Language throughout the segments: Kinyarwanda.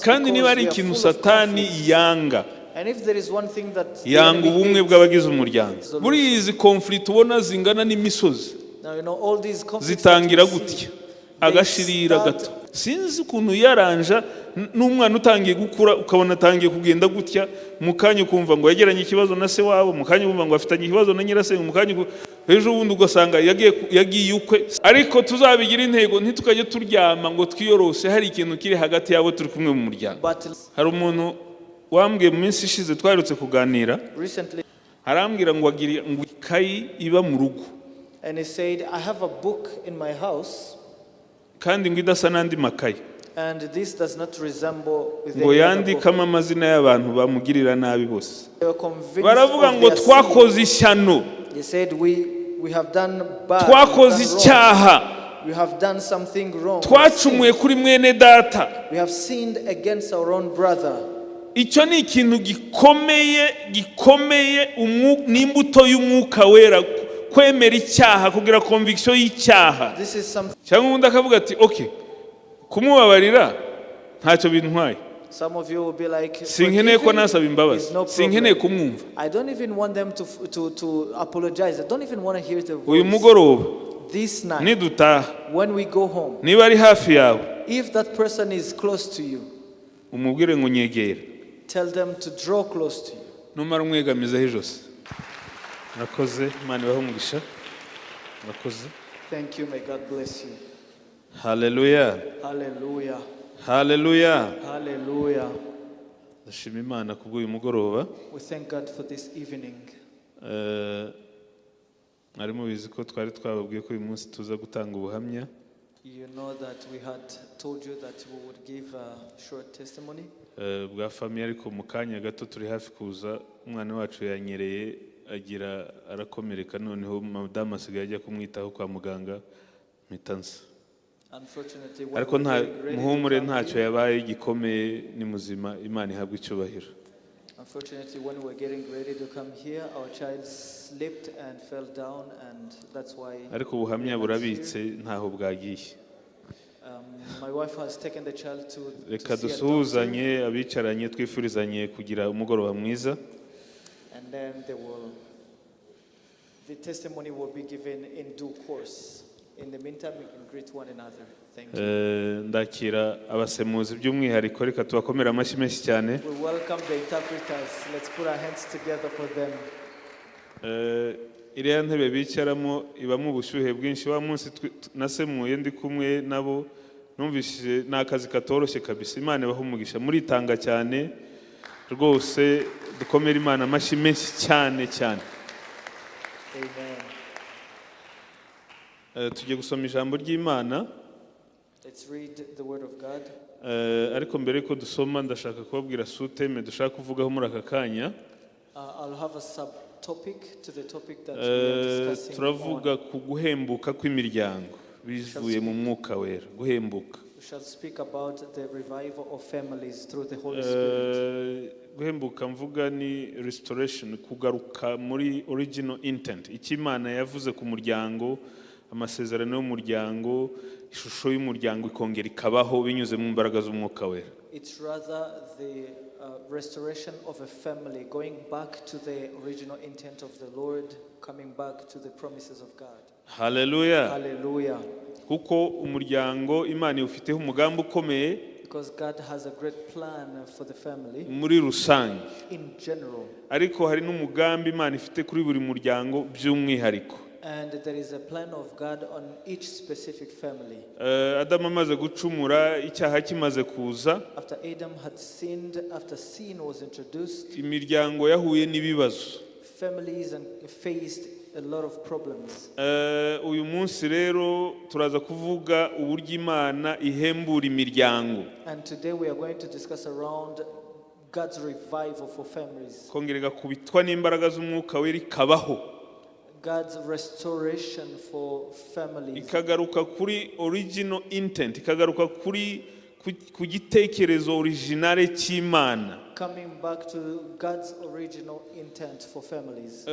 Kandi niba ari Because we are ikintu full of Satani conflicts. yanga, And if there is one thing that the yanga enemy ubumwe hates, bw'abagize umuryango. Buriya izi conflits ubona zingana n'imisozi now you know all these conflicts that zitangira we see, gutya, they agashirira start gato. Sinzi ukuntu yaranja n'umwana utangiye gukura, ukabona atangiye kugenda gutya, mu kanya ukumva ngo yegeranye ikibazo na se wabo, mu kanya ukumva ngo afitanye ikibazo na nyirasenge, mu kanya ejo bundi ugasanga yagiye ukwe. Ariko tuzabigira intego, ntitukajye turyama ngo twiyorose hari ikintu kiri hagati yabo turi kumwe mu muryango. But Hari umuntu wambwiye mu minsi ishize twaherutse kuganira, recently, arambwira ngo agira ngo ikayi iba mu rugo, and he said, "I have a book in my house, kandi ngo idasa n'andi makayi, and this does not resemble with ngo any other book." yandikamo amazina y'abantu bamugirira nabi bose. They were convinced Baravuga of ngo their sin. twakoze ishyano, They said, We have done bad, we have twakoze done wrong. icyaha, We have done something wrong. We have twacumuye sinned. Kuri mwene data. We have sinned against our own brother." Icyo ni ikintu gikomeye gikomeye, n'imbuto y'Umwuka Wera, kwemera icyaha, kugira conviction y'icyaha. This is something. Cyangwa undi akavuga ati: "Ok, kumubabarira ntacyo bintwaye." Some of you will be like, Sinkeneye ko "Forgiving nasaba imbabazi, is no sinkeneye problem. kumwumva. I don't even want them to apologize. I don't even want to hear the Uyu voice." mugoroba This night, nidutaha, when we go home, niba ari hafi yawe, if that person is close to you, umubwire ngo nyegere. Tell them to draw close to you. Numara umwegamizeho ijosi. Murakoze, Imana ibahe umugisha, murakoze. Thank you. May God bless you. Haleluya. Hallelujah. Haleluya. Hallelujah. Ndashima Imana kubw'uyu mugoroba. We thank God for this evening. Mwari mubizi ko twari twababwiye ko uyu munsi tuza gutanga ubuhamya. You know that we had told you that we would give a short testimony. Bwa famille, ariko mu kanya gato turi hafi kuza, umwana wacu yanyereye agira arakomereka, noneho madamu asigaye ajya kumwitaho kwa muganga, mpita nza. Unfortunately, when Ariko we nta were getting ready to muhumure, come ntacyo here, yabaye gikomeye, ni muzima, Imana ihabwe icyubahiro. Unfortunately, when we were getting ready to come here, our child slipped and fell down, and that's why Ariko ubuhamya we are not here. burabitse, ntaho bwagiye. My wife has taken the child to Reka see a doctor, dusuhuzanye abicaranye, twifurizanye kugira umugoroba mwiza. And then the testimony will be given in due course. In the meantime, we can greet one another. Thank you. Ndakira abasemuzi by'umwihariko, reka tubakomere amashyi menshi cyane. We welcome the interpreters. Let's put our hands together for them. Iriya ntebe bicaramo ibamo ubushyuhe bwinshi. Wa munsi nasemuye ndi kumwe nabo, numvishije ni akazi katoroshye kabisa. Imana ibahe umugisha, muritanga cyane rwose. Dukomere Imana amashyi menshi cyane cyane. Amen. Tugiye gusoma ijambo ry'Imana. Let's read the word of God. Ariko mbere yuko dusoma, ndashaka kubabwira sous-thème dushaka kuvugaho muri aka kanya. I'll have a subtopic to the topic that we are discussing Turavuga on. Ku guhembuka kw'imiryango bivuye mu Mwuka Wera, guhembuka. We shall speak about the revival of families through the Holy Spirit. Guhembuka mvuga ni restoration, kugaruka muri original intent, icyo Imana yavuze ku muryango, amasezerano y'umuryango, ishusho y'umuryango ikongera ikabaho binyuze mu mbaraga z'Umwuka Wera. It's rather the restoration of a family, going back to the original intent of the Lord, coming back to the promises of God. Haleluya. Hallelujah. Kuko umuryango Imana iwufiteho umugambi ukomeye Because God has a great plan for the family muri rusange, in general. Ariko hari n'umugambi Imana ifite kuri buri muryango by'umwihariko. And there is a plan of God on each specific family. Adamu amaze gucumura, icyaha kimaze kuza, After Adam had sinned, after sin was introduced, imiryango yahuye n'ibibazo. Families and faced a lot of problems. Uyu munsi rero turaza kuvuga uburyo Imana ihembura imiryango, And today we are going to discuss around God's revival for families, kongera igakubitwa n'imbaraga z'Umwuka Wera ikabaho, God's restoration for families, ikagaruka kuri original intent, ikagaruka kuri ku gitekerezo original cy'Imana. Coming back to God's original intent for families.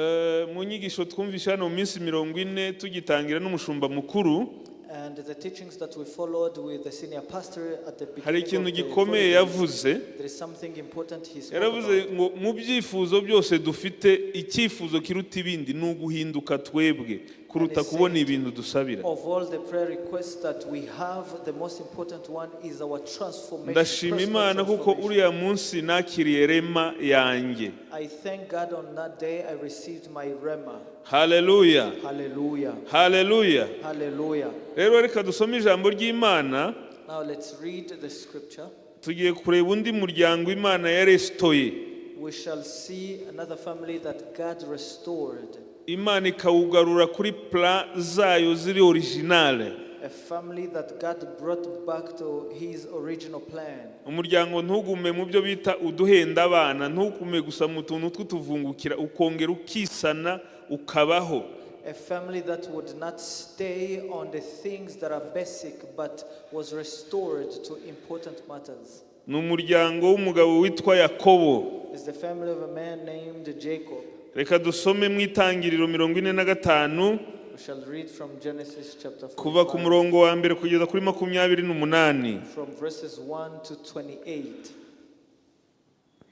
Mu nyigisho twumvishe hano mu minsi 40 tugitangira n'umushumba mukuru, And the teachings that we followed with the senior pastor at the Hari beginning ikintu of the gikomeye 40 days, yavuze. there is something important he spoke Yaravuze about. ngo mu byifuzo byose dufite, icyifuzo kiruta ibindi ni uguhinduka twebwe kuruta kubona ibintu dusabira. Of all the prayer requests that we have, the most important one is our transformation, Ndashima personal Imana kuko transformation. uriya munsi nakiriye rhema yanjye. I thank God, on that day I received my rhema. Haleluya. Hallelujah. Haleluya. Hallelujah. Rero reka dusome ijambo ry'Imana. Now let's read the scripture. Tugiye kureba undi muryango Imana yaresitoye. We shall see another family that God restored. Imana ikawugarura kuri plan zayo ziri original. A family that God brought back to his original plan. Umuryango ntugume mu byo bita uduhenda abana, ntugume gusa mu tuntu tw'utuvungukira, ukongera ukisana ukabaho. A family that would not stay on the things that are basic but was restored to important matters. Ni umuryango w'umugabo witwa Yakobo. It's the family of a man named Jacob. Reka dusome mu Itangiriro 45, We shall read from Genesis chapter kuva ku 45, murongo wa mbere kugeza kuri 28. from verses 1 to 28.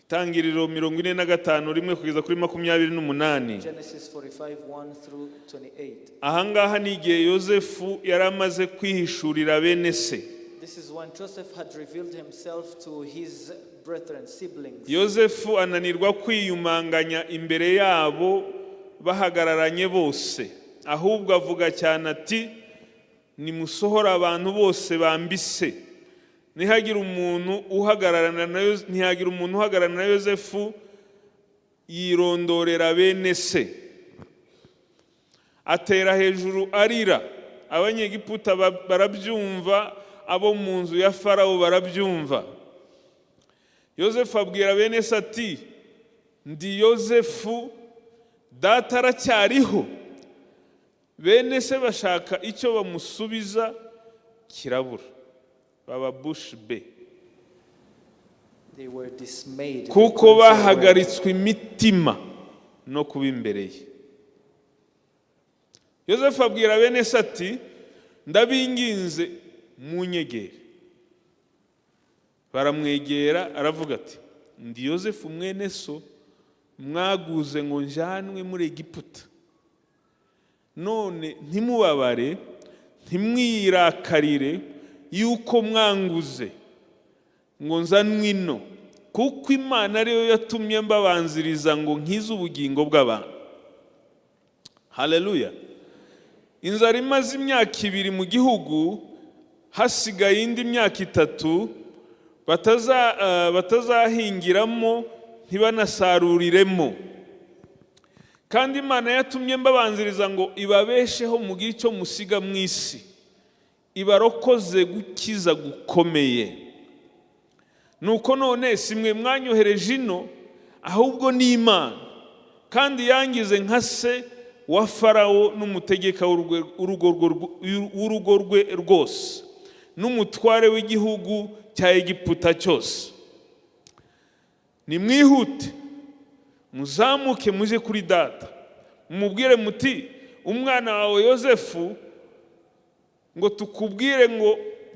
Itangiriro 45, 1 kugeza kuri 28. Genesis 45, 1 through 28. Ahangaha ni igihe Yosefu yari amaze kwihishurira bene se. This is when Joseph had revealed himself to his brethren, siblings. Yosefu ananirwa kwiyumanganya imbere yabo bahagararanye bose, ahubwo avuga cyane ati: "Nimusohore abantu bose bambise." Ntihagira umuntu uhagararana na Yosefu yirondorera bene se. Atera hejuru arira, Abanyegiputa barabyumva, abo mu nzu ya Farawo barabyumva. Yosefu abwira bene se ati: "Ndi Yosefu, data aracyariho?" Bene se bashaka icyo bamusubiza kirabura, baba bouche bée. They were dismayed. They Kuko couldn't say a word. bahagaritswe imitima no kuba imbere ye. Yosefu abwira bene se ati: "Ndabinginze, munyegere." Baramwegera. Aravuga ati: "Ndi Yosefu mwene so mwaguze ngo njyanwe muri Egiputa. None ntimubabare, ntimwirakarire yuko mwanguze ngo nzanwe ino, kuko Imana ariyo yatumye mbabanziriza ngo nkize ubugingo bw'abantu." Haleluya. Inzara imaze imyaka 2 mu gihugu, hasigaye indi myaka 3 batazahingiramo ntibanasaruriremo. Kandi Imana yatumye mbabanziriza ngo ibabesheho, mugire icyo musiga mu isi, ibarokoze gukiza gukomeye. Nuko none si mwe mwanyohereje ino, ahubwo ni Imana, kandi yangize nka se wa Farawo n'umutegeka w'urugo rwe rwose n'umutware w'igihugu cya Egiputa cyose. Nimwihute, muzamuke mujye kuri data, mumubwire muti: 'Umwana wawe Yosefu ngo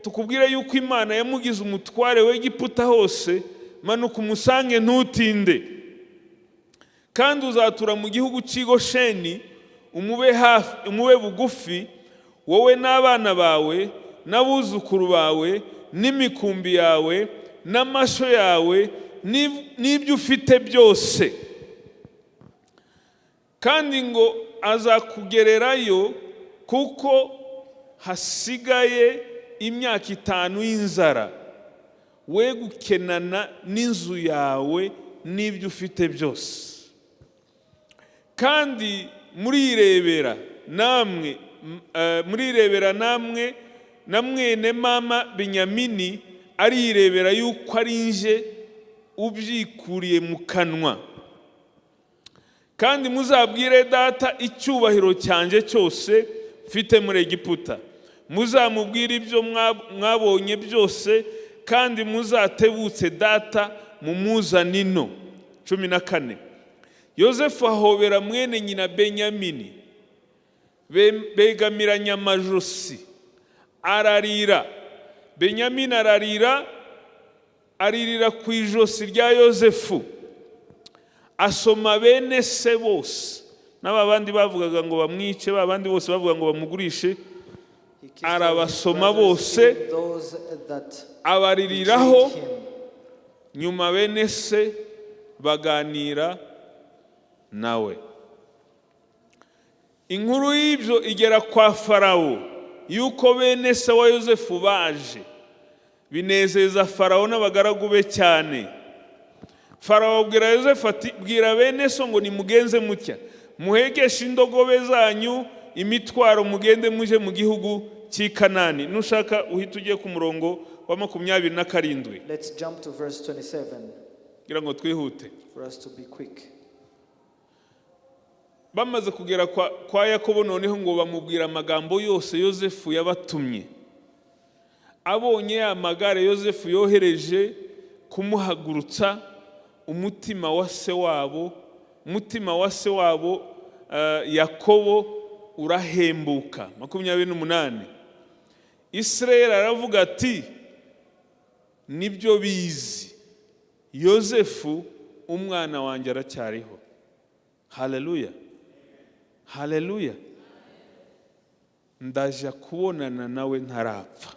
tukubwire yuko Imana yamugize umutware w'Egiputa hose. Manuka umusange, ntutinde. Kandi uzatura mu gihugu cy'i Gosheni, umube hafi, umube bugufi, wowe n'abana bawe n'abuzukuru bawe n'imikumbi yawe n'amashyo yawe n'ibyo ufite byose.' Kandi ngo azakugererayo, kuko hasigaye imyaka 5 y'inzara, we gukenana n'inzu yawe n'ibyo ufite byose. Kandi murirebera namwe na mwene mama Benyamini arirebera yuko ari nje ubyikuriye mu kanwa. Kandi muzabwire data icyubahiro cyanjye cyose mfite muri Egiputa, muzamubwire ibyo mwabonye byose, kandi muzatebutse data mumuzane ino." 14. Yosefu ahobera mwene nyina Benyamini, begamiranya amajosi. Ararira, Benyamini ararira, aririra ku ijosi rya Yozefu, asoma bene se bose n'aba bandi bavugaga ngo bamwice, ba bandi bose bavuga ngo bamugurishe. He kissed all his Arabasoma brothers, bose, even those that abaririraho. betrayed him. Nyuma bene se baganira nawe. Inkuru y'ibyo igera kwa Farawo yuko bene se wa Yosefu baje, binezeza Farawo n'abagaragu be cyane. Farawo abwira Yosefu ati: "Bwira bene so ngo nimugenze mutya, muhegeshe indogobe zanyu imitwaro, mugende muje mu gihugu cy'i Kanani." Nushaka uhita ugiye ku murongo wa 27. Let's jump to verse 27 kugira ngo twihute. For us to be quick. Bamaze kugera kwa Yakobo noneho ngo bamubwira amagambo yose Yosefu yabatumye. Abonye ya magare Yosefu yohereje kumuhagurutsa, umutima wa se wabo Yakobo urahembuka. 28, Isirayeli aravuga ati: "Nibyo bizi, Yosefu umwana wanjye aracyariho." Haleluya, haleluya! Ndaja kubonana nawe ntarapfa.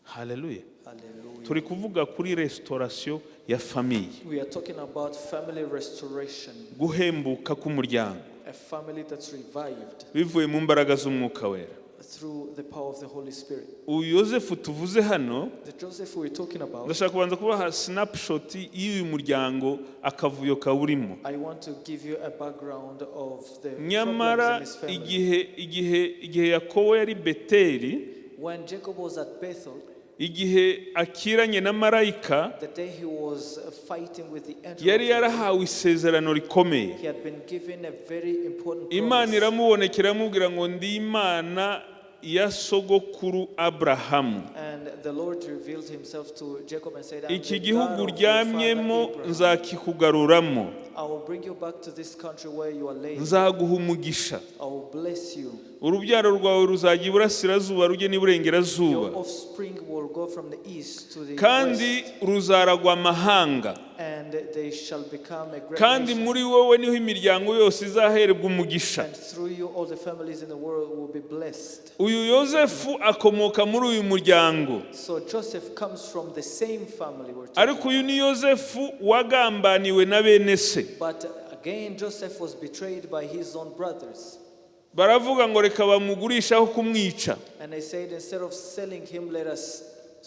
Haleluya! Hallelujah. Turi kuvuga kuri restauration ya famille. We are talking about family restoration, Guhembuka k'umuryango a family that's revived bivuye mu mbaraga z'Umwuka Wera. Through the power of the Holy Spirit. Uyu Yosefu tuvuze hano, The Joseph we're talking about, ndashaka kubanza kubaha snapshot y'uyu muryango, akavuyo kawurimo. I want to give you a background of the Nyamara problems in his family. igihe Yakobo yari Beteli, When Jacob was at Bethel, igihe akiranye na marayika, the day he was fighting with the angel yari of the Lord, yarahawe isezerano rikomeye. He had been given a very important Imana promise. iramubonekera, iramubwira ngo: "Ndi Imana ya sogokuru Aburahamu. And the Lord revealed himself to Jacob and said, "I'm Iki the God gihugu of your father uryamyemo Abraham. nzakikugaruramo. I will bring you back to this country where you are laid. Nzaguha umugisha. I will bless you. Urubyaro rwawe ruzajya iburasirazuba rujye n'iburengerazuba, Your offspring will go from the east to the kandi west, ruzaragwa amahanga, and they shall become a great kandi nation. Muri wowe niho imiryango yose izahererwa umugisha." And through you, all the families in the world will be blessed." Uyu Yosefu akomoka muri uyu muryango. So Joseph comes from the same family we're talking Ariko uyu ni Yosefu wagambaniwe na bene se. But again, Joseph was betrayed by his own brothers. Baravuga ngo reka bamugurishe aho kumwica. And they said, instead of selling him, let us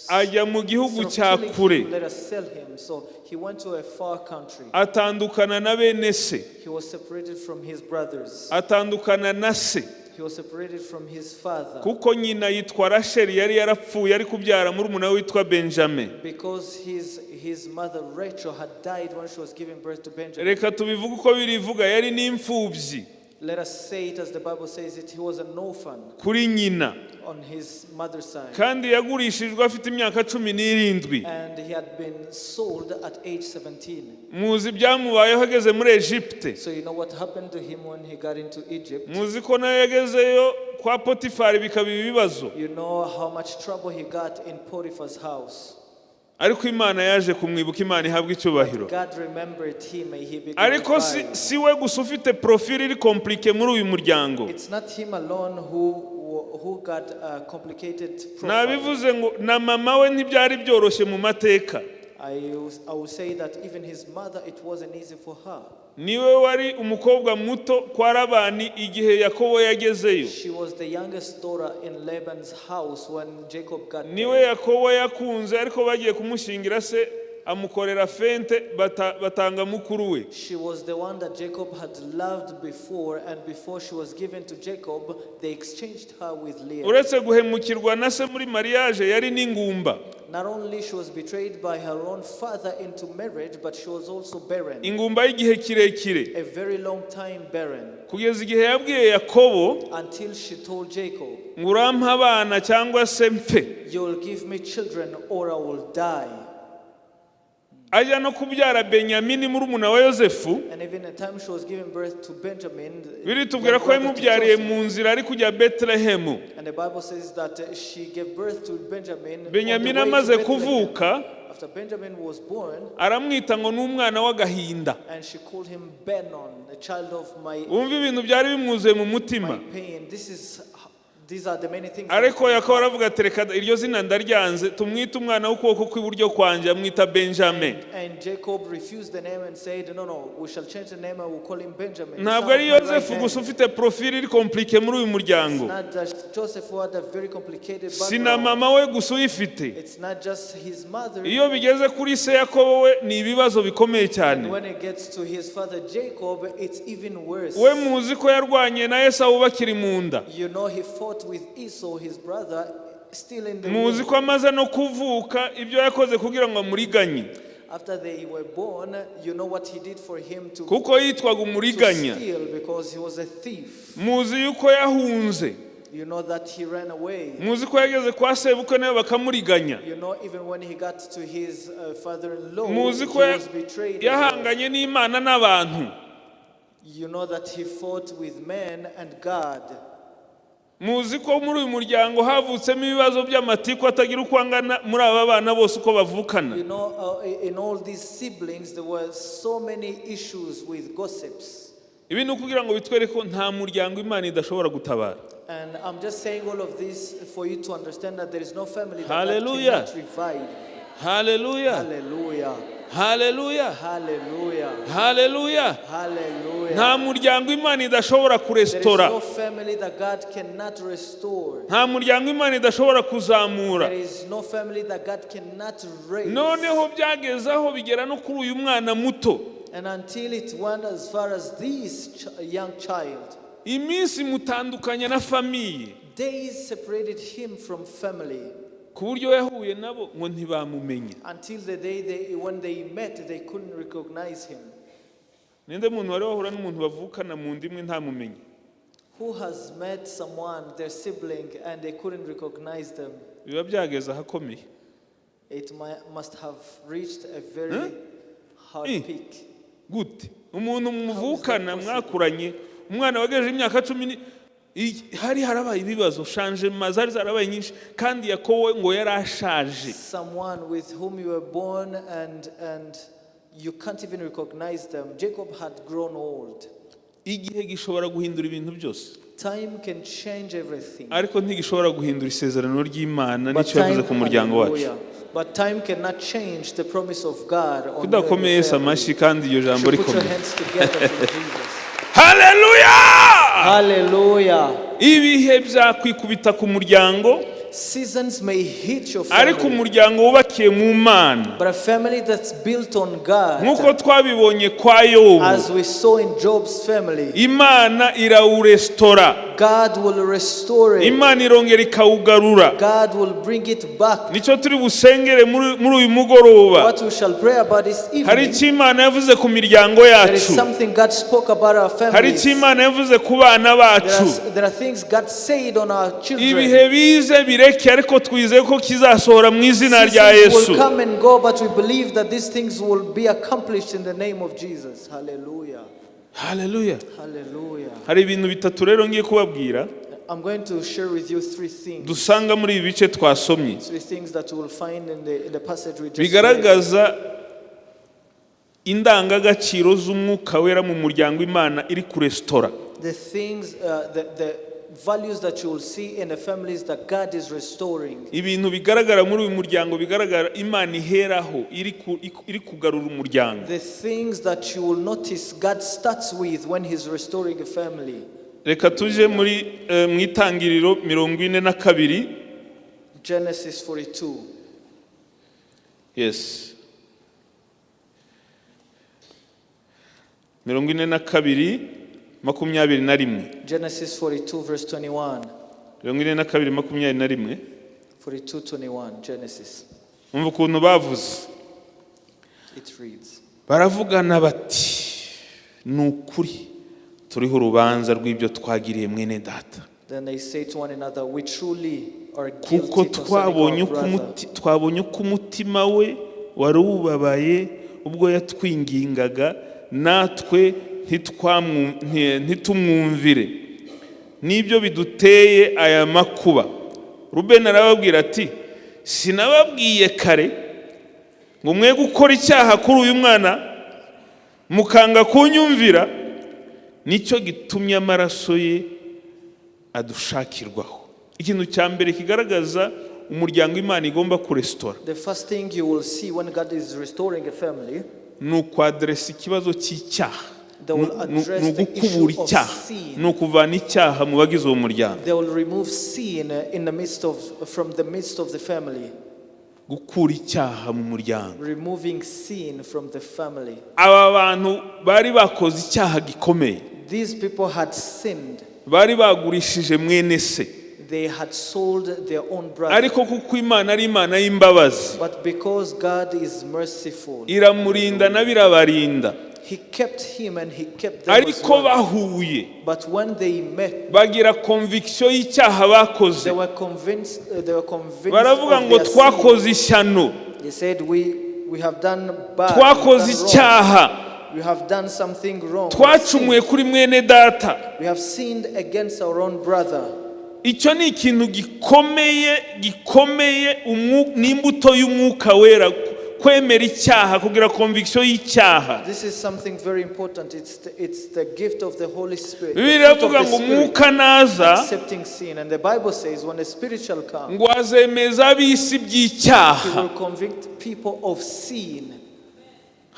Ajya mu gihugu instead of cya killing kure. Him, let us sell him. So he went to a far country. Atandukana na bene se. He was separated from his brothers. Atandukana na se. He was separated from his father. Kuko nyina yitwa Rasheli yari yarapfuye ari kubyara murumuna we witwa Benjamin. Because his mother Rachel had died when she was giving birth to Benjamin. Reka tubivuge uko birivuga, yari n'imfubyi Let us say it as the Bible says it. He was an orphan kuri nyina. On his mother's side. Kandi yagurishijwe afite imyaka 17. And he had been sold at age 17. Muzi ibyamubayeho ageze muri Egypte. So you know what happened to him when he got into Egypt. Muzi ko nayo yagezeyo kwa Potifari bikaba ibibazo. You know how much trouble he got in Potiphar's house. Ariko Imana yaje kumwibuka, Imana ihabwa icyubahiro. God remembered him, may he be Ariko si, glorified. Si we gusa ufite profile iri compliqué muri uyu muryango. It's not him alone who got a complicated profile. Nabivuze ngo na mama we ntibyari byoroshye mu mateka. I will say that even his mother, it wasn't easy for her. Niwe wari umukobwa muto kwa Labani igihe Yakobo yagezeyo. She was the youngest daughter in Laban's house when Jacob got Niwe there. Yakobo yakunze, ariko bagiye kumushingira se amukorera feinte, batanga mukuru we. She was the one that Jacob had loved before, and before she was given to Jacob, they exchanged her with Leah. Uretse guhemukirwa na se muri mariage, yari n'ingumba. Not only she was betrayed by her own father into marriage, but she was also barren. Ingumba y'igihe kirekire. A very long time barren. Kugeza igihe yabwiye Yakobo Until she told Jacob, ngo: "Urampa abana cyangwa se mpfe." "You will give me children or I will die." Ajya no kubyara Benyamini, murumuna wa Yosefu, And even the time she was giving birth to Benjamin, biritubwira young ko brother to yamubyariye Joseph. mu nzira ari kujya Betelehemu. And the Bible says that she gave birth to Benjamin on the Benyamini way to amaze Bethlehem. kuvuka, After Benjamin was born, aramwita ngo ni umwana w'agahinda. And she called him Benon, the child of my, Wumva ibintu byari bimwuzuye mu mutima. my pain. These are the many things. Ariko Yakobo aravuga ati: "Reka, iryo zina ndaryanze, tumwite umwana w'ukuboko kw'iburyo kwanjye." Amwita Benjamin. And Jacob refused the name and said, "No, no, we shall change the name and we'll call him Benjamin, the Ntabwo son ari of my right Yosefu hand." gusa ufite profile iri compliqué muri uyu muryango. It's not just Joseph who had a very complicated Si na background. mama we gusa uyifite. It's not just his mother. Iyo bigeze kuri se Yakobo we, ni ibibazo bikomeye cyane. And when it gets to his father Jacob, it's even worse. We muzi ko yarwanye na Esawu bakiri mu nda. You know, he fought with Esau, his brother, still in the Muzi womb. ko amaze no kuvuka ibyo yakoze kugira ngo amuriganye, After they were born, you know what he did for him kuko yitwaga to umuriganya. steal, because he was a thief. Muzi yuko yahunze. You know that he ran away. Muzi ko yageze kwa sebukwe nawe bakamuriganya. You know, even when he got to his father-in-law, Muzi he ko was betrayed as well. yahanganye n'Imana n'abantu. You know that he fought with men and God. Muzi ko muri uyu muryango havutsemo ibibazo by'amatiku atagira uko angana muri aba bana bose uko bavukana. You know, in all these siblings, there were so many issues with gossips. Ibi ni ukugira ngo bitwereke ko nta muryango Imana idashobora gutabara. And I'm just saying all of this for you to understand that there is no family that God Hallelujah. cannot revive. Haleluya! Hallelujah. Haleluya! Hallelujah. Haleluya! Hallelujah. Nta muryango Imana idashobora There is kuresitora. no family that God cannot restore. Nta muryango Imana idashobora kuzamura. There is no family that God cannot raise. Noneho byageze aho bigera no kuri uyu mwana muto. And until it went as far as this young child, Iminsi mutandukanya na famille, days separated him from family ku buryo yahuye nabo ngo ntibamumenya. Until the day when they met, they couldn't recognize him. Ninde muntu wari wahura n'umuntu bavukana mu nda imwe ntamumenye? Who has met someone, their sibling, and they couldn't recognize them? Biba byageze ahakomeye. It must have reached a very Huh? hard Eh. peak. Gute umuntu muvukana, mwakuranye, umwana wagejeje imyaka 10 hari harabaye ibibazo, changement zari zarabaye nyinshi, kandi Yakobo ngo yari ashaje. Someone with whom you were born and you can't even recognize them. Jacob had grown old. Igihe gishobora guhindura ibintu byose, Time can change everything. Ariko ntigishobora guhindura isezerano ry'Imana But n'icyo yavuze time, ku muryango wacu. hallelujah. But time cannot change the promise of God on you and your Kudakomeye Yesu family. amashyi kandi iryo jambo You should put your rikomeye. hands together for Jesus. Haleluya! Hallelujah. Ibihe byakwikubita ku muryango, Seasons may hit your ariko family, umuryango wubakiye mu Mana, but a family that's built on God, nk'uko twabibonye kwa Yobu, as we saw in Job's family, Imana irawuresitora. God will restore it. Imana irongera ikawugarura. God will bring it back. Nicyo turi busengere muri uyu mugoroba. What we shall pray about this Hari evening, icyo Imana yavuze ku miryango there is yacu. something God spoke about our Hari families. icyo Imana yavuze ku bana bacu. There are things God said on our children. Ibihe bize bireke, ariko twizeye ko kizasohora mu izina rya Seasons Yesu. will come and go, but we believe that these things will be accomplished in the name of Jesus. Hallelujah. Haleluya! Hallelujah. Hari ibintu bitatu rero ngiye kubabwira I'm going to share with you three things. dusanga muri ibi bice twasomye, Three things that you will find in the passage we just read. bigaragaza indangagaciro z'Umwuka Wera mu muryango Imana iri kuresitora. The things, the values that you will see in the families that God is restoring. Ibintu bigaragara muri uyu muryango, bigaragara Imana iheraho iri kugarura umuryango. The things that you will notice God starts with when He's restoring a family. Reka tuje mu Itangiriro 42. Genesis 42. Yes, 42:21. Genesis 42, verse 21. 42:21. 42 21, Genesis. Umva ukuntu bavuze. It reads, Baravugana bati: "Ni ukuri turiho urubanza rw'ibyo twagiriye mwene data, Then they say to one another, "We truly are guilty kuko concerning twabonye our uko brother." twabonye uko umutima we wari wubabaye Ubwo yatwingingaga, natwe ntitumwumvire, nibyo biduteye aya makuba." Rubeni arababwira ati: "Sinababwiye kare ngo mwe gukora icyaha kuri uyu mwana, mukanga kunyumvira? Nicyo gitumye amaraso ye adushakirwaho." Ikintu cya mbere kigaragaza umuryango Imana igomba kuresitora The first thing you will see when God is restoring a family, ni ukwaderesa ikibazo cy'icyaha. They will address Ni the ugukubura issue of icyaha, sin. ni ukuvana icyaha mu bagize uwo muryango. They will remove sin in the midst of, from the midst of the family. Gukura icyaha mu muryango. Removing sin from the family. Aba bantu bari bakoze icyaha gikomeye. These people had sinned. Bari bagurishije mwene se. They had sold their own brother. Ariko kuko Imana ari Imana y'imbabazi, But because God is merciful, iramurinda na birabarinda. He kept him and He kept them as Ariko well. bahuye, But when they met, bagira conviction y'icyaha bakoze. they were convinced. They were convinced Baravuga of ngo: their sin. "Twakoze ishyano, They said, "We have done bad. We have twakoze done wrong. icyaha, We have done something wrong. We have twacumuye sinned. Kuri mwene data." We have sinned against our own brother." Icyo ni ikintu gikomeye gikomeye, n'imbuto y'Umwuka Wera, kwemera icyaha, kugira conviction y'icyaha. This is something very important. It's the gift of the Holy Spirit, the Bibiliya fruit of iravuga the ngo Spirit, Umwuka naza, accepting sin. And the Bible says when the Spirit shall come, ngo azemeza ab'isi He by'icyaha. Will convict people of sin.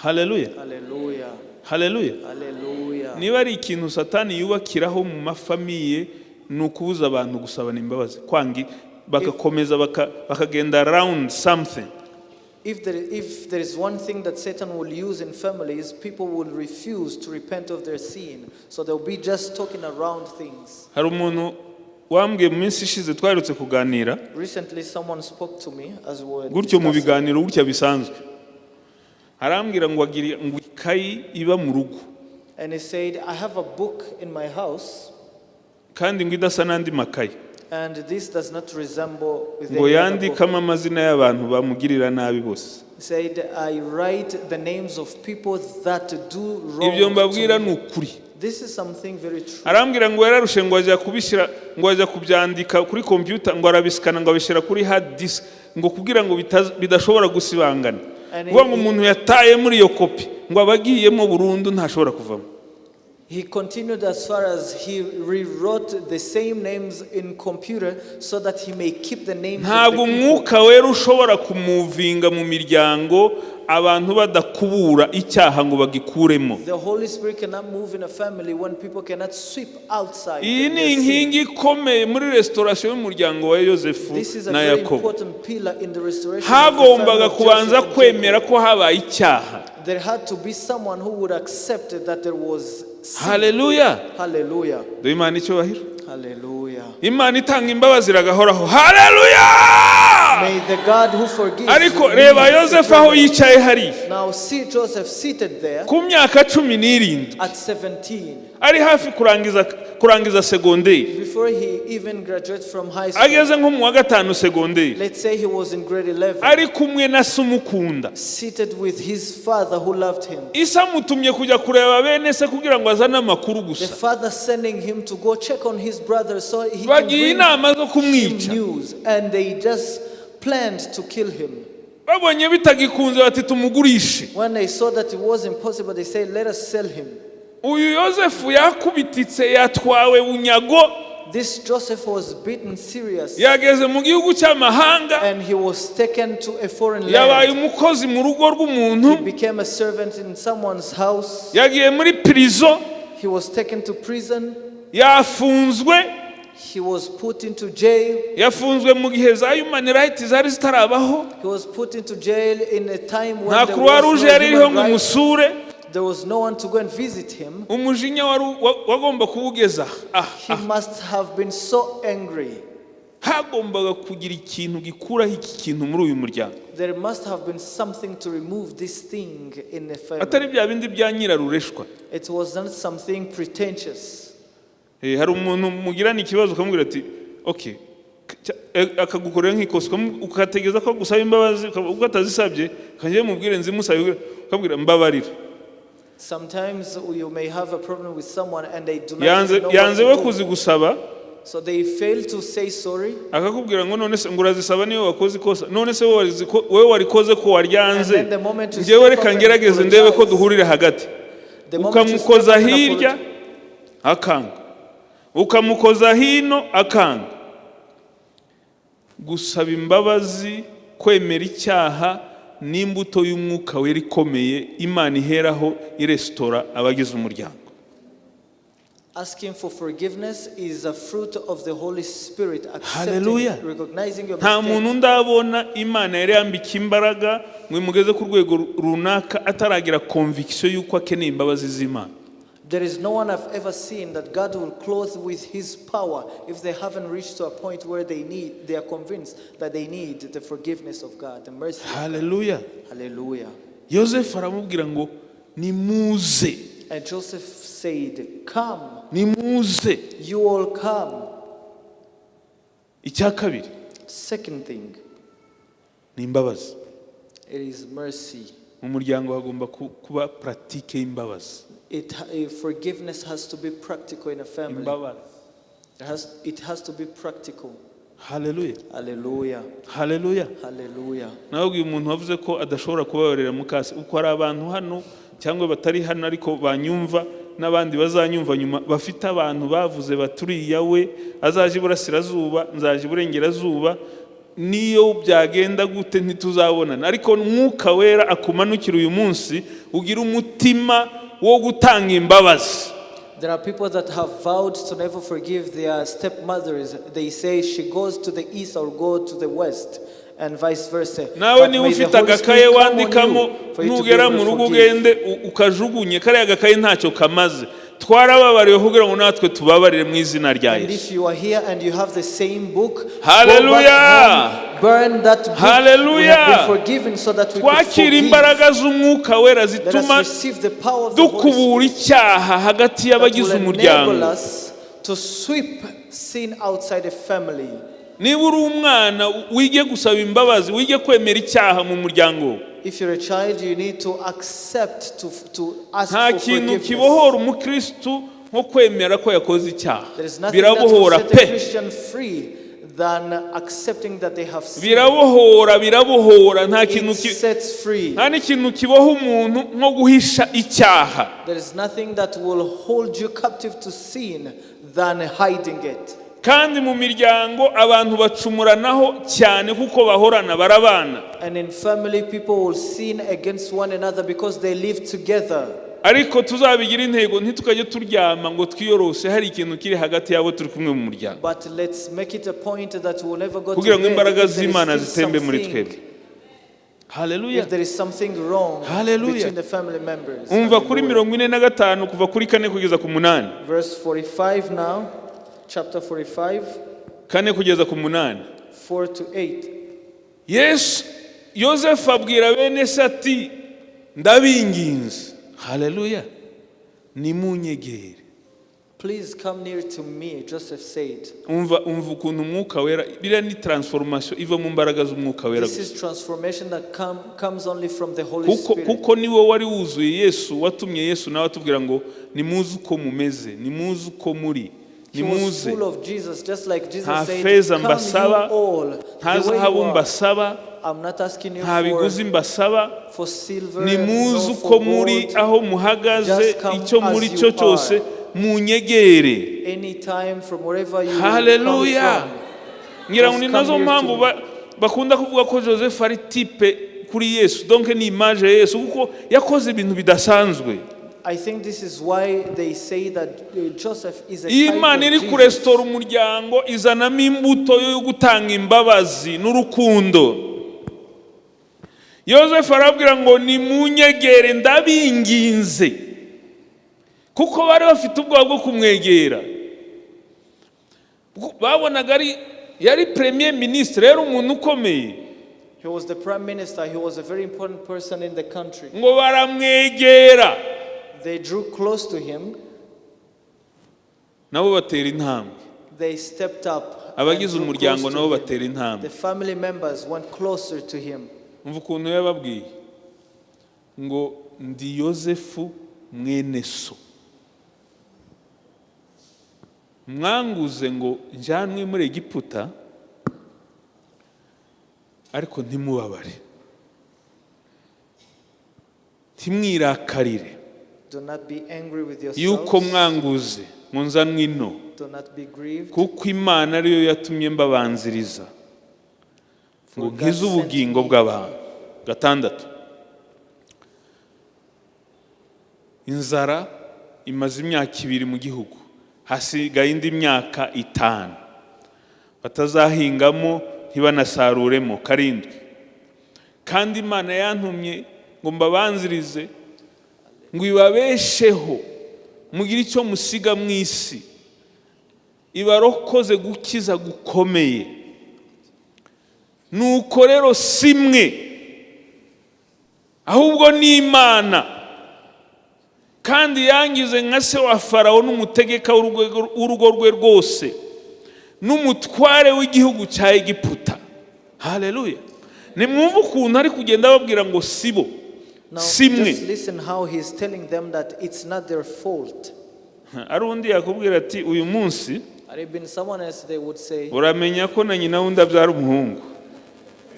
Haleluya! Hallelujah. Haleluya! Hallelujah. Niba ari ikintu Satani yubakiraho mu mafamiye, ni ukubuza abantu gusabana imbabazi, kwanga, bagakomeza bakagenda round something. If there is one thing that Satan will use in families, people will refuse to repent of their sin. So they'll be just talking around things. Hari umuntu wambwiye mu minsi ishize twaherutse kuganira, Recently, someone spoke to me as we were gutyo mu discussing. biganiro gutya bisanzwe, arambwira ngo agira ngo ikayi iba mu rugo, And he said, "I have a book in my house, kandi ngo idasa n'andi makayi, and this does not resemble with ngo any other book." yandikamo amazina y'abantu bamugirira nabi bose. He said, "I write the names of people that do wrong Ibyo mbabwira to ni me." ukuri. This is something very true. Arambwira ngo yararushe, ngo ajya kubishyira, ngo ajya kubyandika kuri kompiyuta, ngo arabisikana, ngo abishyira kuri hard disk, ngo kugira ngo bidashobora gusibangana. And Kuvuga ngo umuntu yataye muri iyo kopi, ngo aba agiyemo burundu, ntashobora kuvamo. He continued as far as he rewrote the same names in computer so that he may keep the names of Ntabwo the people. Umwuka Wera ushobora kumuvinga mu miryango abantu badakubura icyaha ngo bagikuremo. The Holy Spirit cannot move in a family when people cannot sweep outside Iyi ni their sin. inkingi ikomeye muri restoration y'umuryango wa Yosefu This is a na very Yakobo. important pillar in the restoration of the family Hagombaga of kubanza Joseph and kwemera Jacob. ko habaye icyaha. There had to be someone who would accept that there was sin. Haleluya! Hallelujah. Duhe Imana icyubahiro. Hallelujah. Imana itanga imbabazi iragahoraho. Haleluya! May the God who forgives Ariko lead reba the Yosefu aho family. yicaye hariya, Now see Joseph seated there ku myaka 17, at 17, ari hafi kurangiza segonderi, before he even graduates from high school. ageze nko mu wa gatanu segonderi, Let's say he was in grade 11, ari kumwe na se umukunda. Seated with his father who loved him. Ise amutumye kujya kureba bene se kugira ngo azane amakuru The gusa. Father sending him to go check on his brother so he can Bagiye bring inama zo him kumwica. News. And they just planned to kill him. Babonye bitagikunze, bati: "Tumugurishe." When they saw that it was impossible, they said, "Let us sell him." Uyu Yosefu yakubititse, yatwawe bunyago, This Joseph was beaten serious yageze mu gihugu cy'amahanga, and he was taken to a foreign yabaye land. Umukozi mu rugo rw'umuntu, He became a servant in someone's house. Yagiye muri prison, He was taken to prison. Yafunzwe. He was put into jail. Yafunzwe mu gihe za human rights zari zitarabaho. He was put into jail in a time when Nta there Croix was Rouge no yari iriho human ngo rights. umusure. There was no one to go and visit him. Umujinya wari wagomba kuwugeza aha. He must have been so angry. Hagombaga kugira ikintu gikuraho iki kintu muri uyu muryango, There must have been something to remove this thing in the atari family. bya bindi bya nyirarureshwa. It was not something pretentious. Hari umuntu mugirana ikibazo ukamubwira ati: "Ok, Akagukorera nk'ikosa, ukategereza ko agusaba imbabazi, ubwo atazisabye, kanjye mubwire nzimusabe, ukabwira mbabarira. Sometimes you may have a problem with someone and they do not Yanze even know yanze we what to do. kuzigusaba. So they fail to say sorry. Akakubwira ngo none se ngo urazisaba niyo wakoze ikosa? None se wowe wowe warikoze ko waryanze? And then the moment you Njyewe step reka up and ngerageze ndebe ko apologize. duhurire hagati. The moment you step Ukamukoza up and hirya akanga, ukamukoza hino akanga. Gusaba imbabazi, kwemera icyaha n'imbuto y'Umwuka Wera ikomeye Imana iheraho iresitora abagize umuryango. Asking for forgiveness is a fruit of the Holy Spirit. Accepting, Hallelujah. recognizing your Nta mistake. muntu ndabona Imana yari yambika imbaraga ngo imugeze ku rwego runaka ataragira conviction y'uko akeneye imbabazi z'Imana. There is no one I've ever seen that God will clothe with His power if they haven't reached to a point where they are convinced that they need the forgiveness of God, the mercy. Haleluya. Hallelujah. Yosefu aramubwira ngo nimuze. And Joseph said, "Come, Nimuze. You all come." Icya kabiri Second thing, ni imbabazi. It is mercy. Mu muryango hagomba kuba pratique y'imbabazi. Forgiveness has to be practical in a family. Imbabazi. It has to be practical. Haleluya. Hallelujah. Haleluya. Hallelujah. Nawe uyu muntu wavuze ko adashobora kubabarira mukase, uko hari abantu hano cyangwa batari hano ariko banyumva n'abandi bazanyumva nyuma bafite abantu bavuze baturiya we azaje iburasirazuba, nzaje iburengerazuba, niyo byagenda gute ntituzabonana, ariko Mwuka Wera akumanukira uyu munsi ugira umutima wo gutanga imbabazi. There are people that have vowed to never forgive their stepmothers. They say she goes to the east or go to the west, and vice versa. Nawe But niba may the ufite Holy agakaye Spirit come on wandikamo, you for you to be nugera able mu to rugo forgive. ugende ukajugunye kariya gakaye, ntacyo kamaze. Twarababariwe kugira ngo natwe tubabarire mu izina rya And Yesu. if you are here and you have the same book, go Hallelujah. back home, burn that book. We Hallelujah. have been forgiven so that we could Twakira forgive. imbaraga z'Umwuka Wera Let us zituma receive the power of the Holy dukubura Spirit icyaha hagati that y'abagize will enable umuryango. Us to sweep sin outside the family. Niba uri umwana, wige gusaba imbabazi, wige kwemera icyaha mu muryango. If you're a child, you need to accept to ask Nta for kintu forgiveness. kibohora umukristu nko kwemera ko yakoze icyaha. There is nothing that will Birabohora set a pe. Christian free than accepting that they have sinned. Birabohora, birabohora. Nta kintu It sets free. nta n'ikintu kiboha umuntu nko guhisha icyaha. There is nothing that will hold you captive to sin than hiding it. Kandi mu miryango abantu bacumuranaho cyane kuko bahorana, barabana. And in family, people will sin against one another because they live together. Ariko tuzabigira intego, ntitukajye turyama ngo twiyorose hari ikintu kiri hagati y'abo turi kumwe mu muryango, But let's make it a point that we'll never go to kugira ngo bed imbaraga if there is z'Imana still zitembe muri something, twebwe. Haleluya. if there is something wrong Hallelujah. between the family members. Umva kuri Hallelujah. 45, kuva kuri 4 kugeza ku 8. Verse 45 now, chapter 45, 4 kugeza ku 8. 4 to 8. Yesu Yosefu abwira bene se ati ndabinginze, haleluya, nimunyegere. "Please come near to me," Joseph said. Umva, umva ukuntu Umwuka Wera, biriya ni transformation iva mu mbaraga z'Umwuka Wera This gusa. Is transformation that comes only from the Holy Kuko Spirit. kuko niwe wari wuzuye Yesu, watumye Yesu nawe atubwira ngo nimuze uko mumeze, nimuze uko muri. He was Nimuze. Full of Jesus, just like Jesus Nta said, feza "Come mbasaba, you all, nta the way zahabu you are. mbasaba, I'm not asking you nta biguzi mbasaba. for silver, Nimuze nor uko for muri, gold. aho muhagaze, Just come icyo muri as cyo you cyose, are. munyegere. Anytime, from wherever you Hallelujah. come from." Ngira ngo Just ni come nazo here mpamvu to me. bakunda kuvuga ko Joseph ari type kuri Yesu, donc ni image ya Yesu, kuko yakoze ibintu bidasanzwe. I think this is why they say that Joseph is a Iyo type Imana of iri Jesus. kuresitora umuryango, izanamo imbuto yo gutanga imbabazi n'urukundo. Yosefu arabwira ngo nimunyegere ndabinginze, kuko bari bafite ubwoba bwo kumwegera. Babonaga ari yari premier ministre, yari umuntu ukomeye. He was the prime minister. He was a very important person in the country. Ngo baramwegera. They drew close to him. Nabo batera intambwe. They stepped up. Abagize drew umuryango close nabo to him. batera intambwe. The family members went closer to him. Umva ukuntu yababwiye ngo ndi Yosefu mwene so, mwanguze ngo njyanwe muri Egiputa, ariko ntimubabare, ntimwirakarire Do not be angry with yuko yourselves. mwanguze ngo nzanwe ino, Do not be grieved. kuko Imana ariyo yatumye mbabanziriza ngo For God nkize sent ubugingo me. bw'abantu. Gatandatu, inzara imaze imyaka 2 mu gihugu, hasigaye indi myaka 5 batazahingamo ntibanasaruremo. Karindwi, kandi Imana yantumye ngo mbabanzirize ngo ibabesheho, mugire icyo musiga mu isi, ibarokoze gukiza gukomeye. Nuko rero si mwe, ahubwo ni Imana, kandi yangize nka se wa Farawo n'umutegeka w'urugo rwe rwose n'umutware w'igihugu cya Egiputa. Haleluya! Nimwumve ukuntu ari kugenda ababwira ngo sibo, Now, si mwe. just listen how he's telling them that it's not their fault. Ari undi yakubwira ati uyu munsi Had it been someone else, they would say, uramenya ko na nyina wundi abyara umuhungu.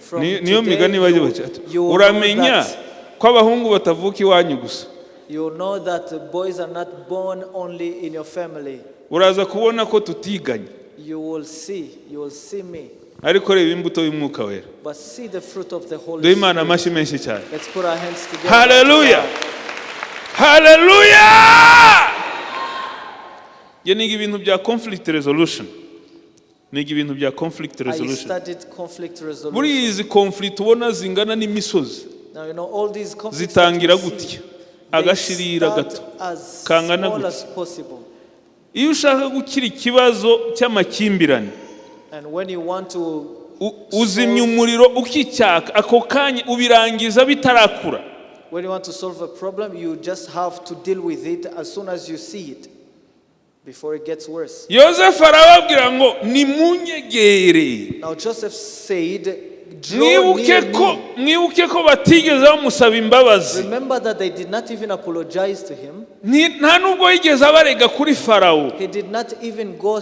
from Niyo today, migani bajya you, baca ati, you will know uramenya that, ko abahungu batavuka iwanyu gusa. You will know that the boys are not born only in your family. Uraza kubona ko tutiganye. You will see me. Ariko reba imbuto y'Umwuka Wera. But see the fruit of the Holy Duhe Imana Spirit. amashyi menshi cyane. Let's put our hands together. Haleluya, haleluya! Njye niga ibintu bya conflict resolution, niga ibintu bya conflict I resolution. studied conflict resolution. Buriya izi conflict ubona zingana n'imisozi Now, you know, all these conflicts that zitangira we see, gutya, they agashirira start gato as kangana small gutya. as possible. Iyo ushaka gukira ikibazo cy'amakimbirane, And when you want to uzimya umuriro ukicyaka ako kanya, ubirangiza bitarakura. When you want to solve a problem, you just have to deal with it as soon as you see it, before it gets worse. Yosefu arababwira ngo nimunyegere. Now Joseph said, "Draw Mwibuke near ko me." mwibuke ko batigeze bamusaba imbabazi. Remember that they did not even apologize to him. Nta nubwo yigeze abarega kuri Farawo. He did not even go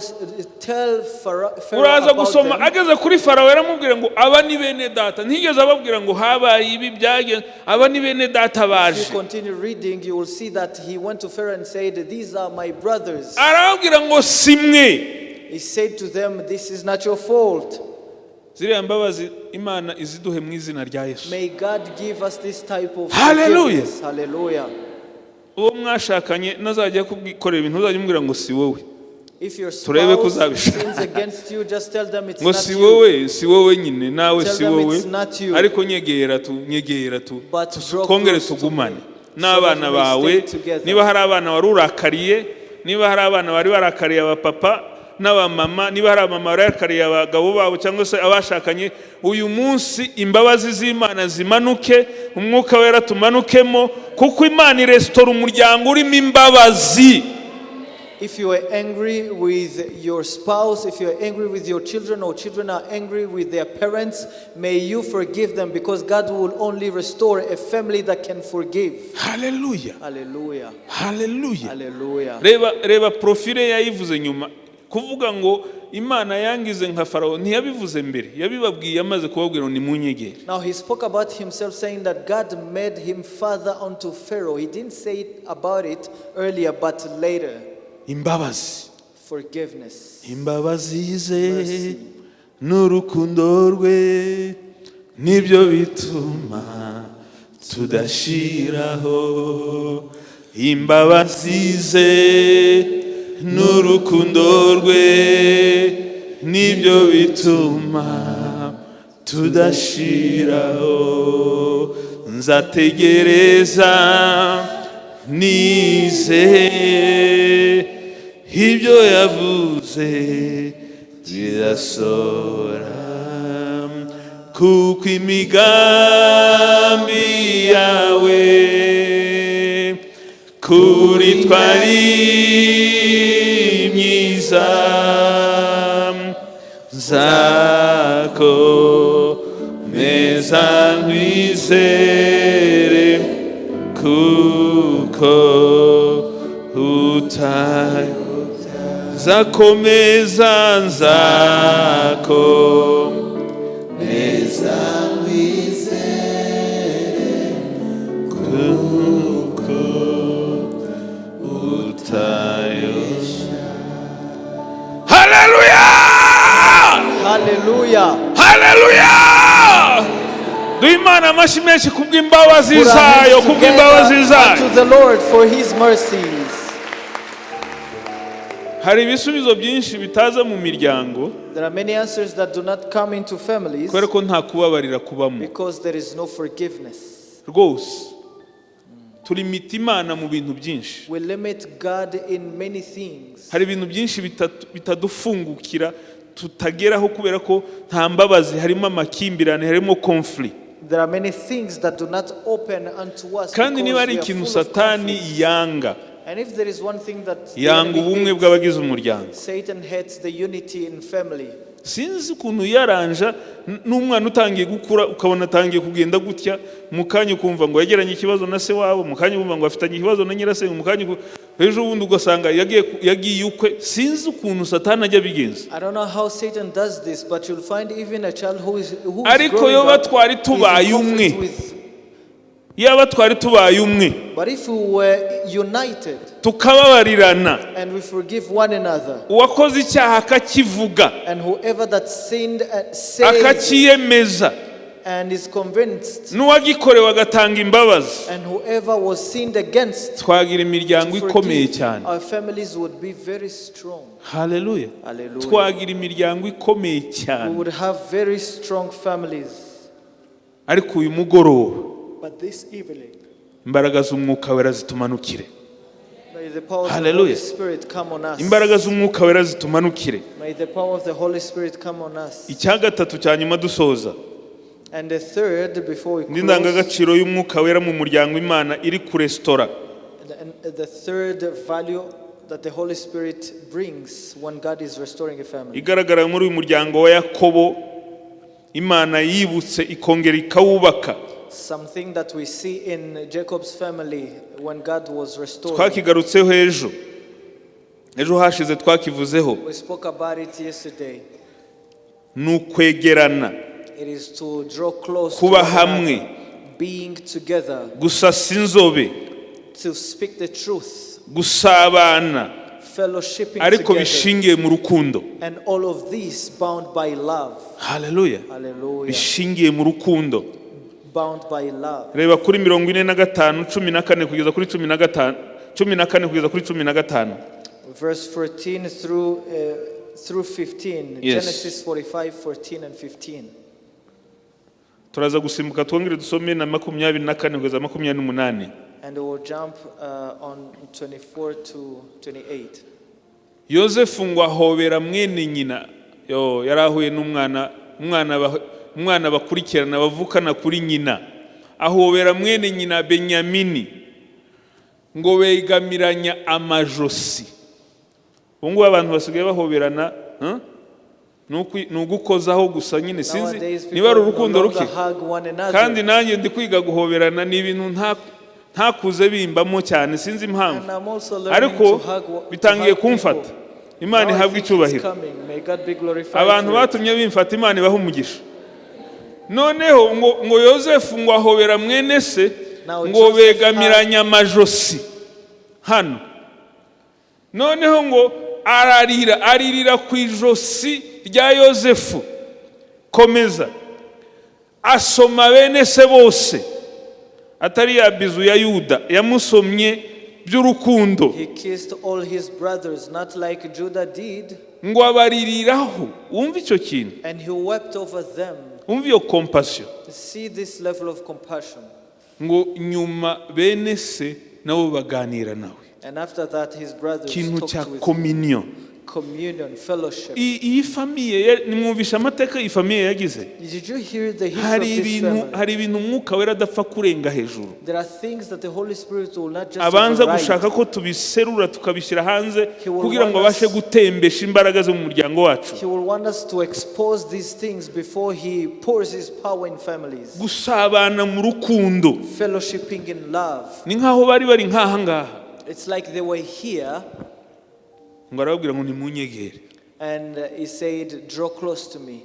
tell Pharaoh Uraza about gusoma them. ageze kuri Farawo yaramubwira ngo aba ni bene data. Ntiyigeze ababwira ngo habaye ibi byagenze, aba ni bene data If baje. you continue reading, you will see that he went to Pharaoh and said, "These are my brothers." Arababwira ngo si mwe. He said to them, "This is not your fault." Ziriya mbabazi Imana iziduhe mu izina rya Yesu. May God give us this type of Hallelujah. forgiveness. Hallelujah. Uwo mwashakanye nazajya kubwikorera ibintu, uzajya umubwira ngo si wowe. If your Turebe ko spouse uzabishaka. sins against you, just tell them it's Ngo not si you. wowe, si wowe nyine nawe, Tell si them wowe, it's not you. ariko nyegera tu, nyegera tu, But draw twongere close to tugumane me, n'abana so that we bawe. stay together. Niba hari abana wari urakariye, niba hari abana bari barakariye abapapa n'abamama, niba hari abamama bari barakariye abagabo babo cyangwa se abashakanye, uyu munsi imbabazi z'Imana zimanuke, Umwuka Wera tumanukemo, kuko Imana iresitora umuryango urimo imbabazi. If you are angry with your spouse, if you are angry with your children, or children are angry with their parents, may you forgive them, because God will only restore a family that can forgive. Haleluya! Hallelujah. Haleluya! Hallelujah. Reba, reba profile yayivuze nyuma. Kuvuga ngo Imana yangize nka Farawo, ntiyabivuze mbere, yabibabwiye amaze kubabwira ngo nimunyegere. Now he spoke about himself, saying that God made him father unto Pharaoh. He didn't say it about it earlier, but later. Imbabazi. Forgiveness. Imbabazi ze Mercy. N'urukundo rwe nibyo bituma tudashiraho. Imbabazi ze n'urukundo rwe nibyo bituma tudashiraho. Nzategereza nizeye ibyo yavuze birasohora, kuko imigambi yawe kuri twari myiza. Nzakomeza nkwizere kuko utayo. Nzakomeza, nzakomeza nkwizere kuko utayo. Haleluya! Hallelujah. Haleluya! Duhe Imana amashyi menshi kubw'imbabazi Put our hands zayo, kubw'imbabazi together zayo. unto the Lord for his mercies. Hari ibisubizo byinshi bitaza mu miryango There are many answers that do not come into families kubera ko nta kubabarira kubamo. Because there is no forgiveness. Rwose turimita Imana mu bintu byinshi. We limit God in many things. Hari ibintu byinshi bitadufungukira, tutageraho kubera ko nta mbabazi, harimo amakimbirane, harimo conflict. There are many things that do not open unto us Kandi niba because ari we are ikintu full of Satani conflict. yanga, And if there is one thing that the yanga enemy ubumwe hates, bw'abagize umuryango. Satan hates the unity in family. Sinzi ukuntu yaranja n'umwana utangiye gukura, ukabona atangiye kugenda gutya, mu kanya ukumva ngo yagiranye ikibazo na se wabo, mu kanya ukumva ngo afitanye ikibazo na nyirasenge, mu kanya ejo bundi ugasanga yagiye ukwe. Sinzi ukuntu Satani ajya abigenza. I don't know how Satan does this, but you'll find even a child who is Ariko growing yoba up twari is in tubaye conflict umwe, with. yaba twari tubaye umwe, But if we were united tukababarirana, and we forgive one another, uwakoze icyaha akakivuga, and whoever that sinned says akacyiyemeza, and is convinced, n'uwagikorewe agatanga imbabazi, and whoever was sinned against, twagira imiryango to ikomeye forgive, cyane. our families would be very strong. Haleluya! Hallelujah. Twagira imiryango ikomeye We cyane. would have very strong families. Ariko uyu mugoroba, But this evening, imbaraga z'Umwuka Wera zitumanukire. may the power of the Hallelujah. Holy Spirit come on us. Imbaraga z'Umwuka Wera zitumanukire. May the power of the Holy Spirit come on us. Icya gatatu cya nyuma dusoza, And the third, before we indi close, ndangagaciro y'Umwuka Wera mu muryango Imana iri kuresitora, and the third value that the Holy Spirit brings when God is restoring a family, igaragara muri uyu muryango wa Yakobo Imana yibutse ikongera ikawubaka, something that we see in Jacob's family when God was restored. twakigarutseho ejo, ejo hashize twakivuzeho, We spoke about it yesterday. Ni ukwegerana, It is to draw close to kuba one another, hamwe, being together, gusasa inzobe, to speak the truth, gusabana, fellowshipping ariko together, bishingiye mu rukundo. And all of these bound by love. Haleluya! Hallelujah. Bishingiye mu rukundo. Bound by love. Reba kuri 45:14 kugeza kuri 15, 14 kugeza kuri 15. Verse 14 through 15. Yes. Genesis 45, 14 and 15. Turaza gusimbuka twongere dusome na 24 kugeza 28. And we will jump on 24 to 28. Yosefu ngo ahobera mwene nyina. Yo yari ahuye n'umwana, umwana bakurikirana, bavukana kuri nyina. Ahobera mwene nyina Benyamini, ngo begamiranya amajosi. Ubu ngubu abantu basigaye bahoberana, huh? Ni ugukozaho gusa nyine, sinzi Nowadays, people niba ari no urukundo longer ruke. Hug one another. Kandi nanjye ndi kwiga guhoberana, ni ibintu ntakuze bimbamo cyane, sinzi impamvu, And I'm also learning ariko to hug, to bitangiye hug people. kumfata. Imana Now I ihabwe think it's icyubahiro. coming. May God be glorified Abantu for it. batumye bimfata, Imana ibaha umugisha. Noneho ngo Yosefu ngo ahobera mwene se, Now ngo Joseph begamiranya amajosi hano. Noneho ngo ararira, aririra ku ijosi rya Yosefu. Komeza. Asoma bene se bose, atari ya bizu ya Yuda yamusomye by'urukundo. He kissed all his brothers, not like Judah did, Ngo abaririraho. Wumva icyo kintu. And he wept over them. Wumva iyo compassion. See this level of compassion. Ngo nyuma bene se nabo baganira nawe. And after that, his brothers Ikintu talked cya with him. Communion. Communion, fellowship. Iyi famille nimwumvisha amateka iyi famille yagize. Did you hear the history Hari of this ibintu, family? hari ibintu Umwuka Wera adapfa kurenga hejuru. There are things that the Holy Spirit will not just Abanza override. gushaka ko tubiserura, tukabishyira hanze, He will kugira ngo want abashe us- gutembesha imbaraga zo mu muryango wacu. He will want us to expose these things before he pours his power in families. Gusabana mu rukundo. Fellowshipping in love. Ni nk'aho bari nk'aha ngaha. It's like they were here Ngo arababwira ngo nimunyegere. And he said, "Draw close to me."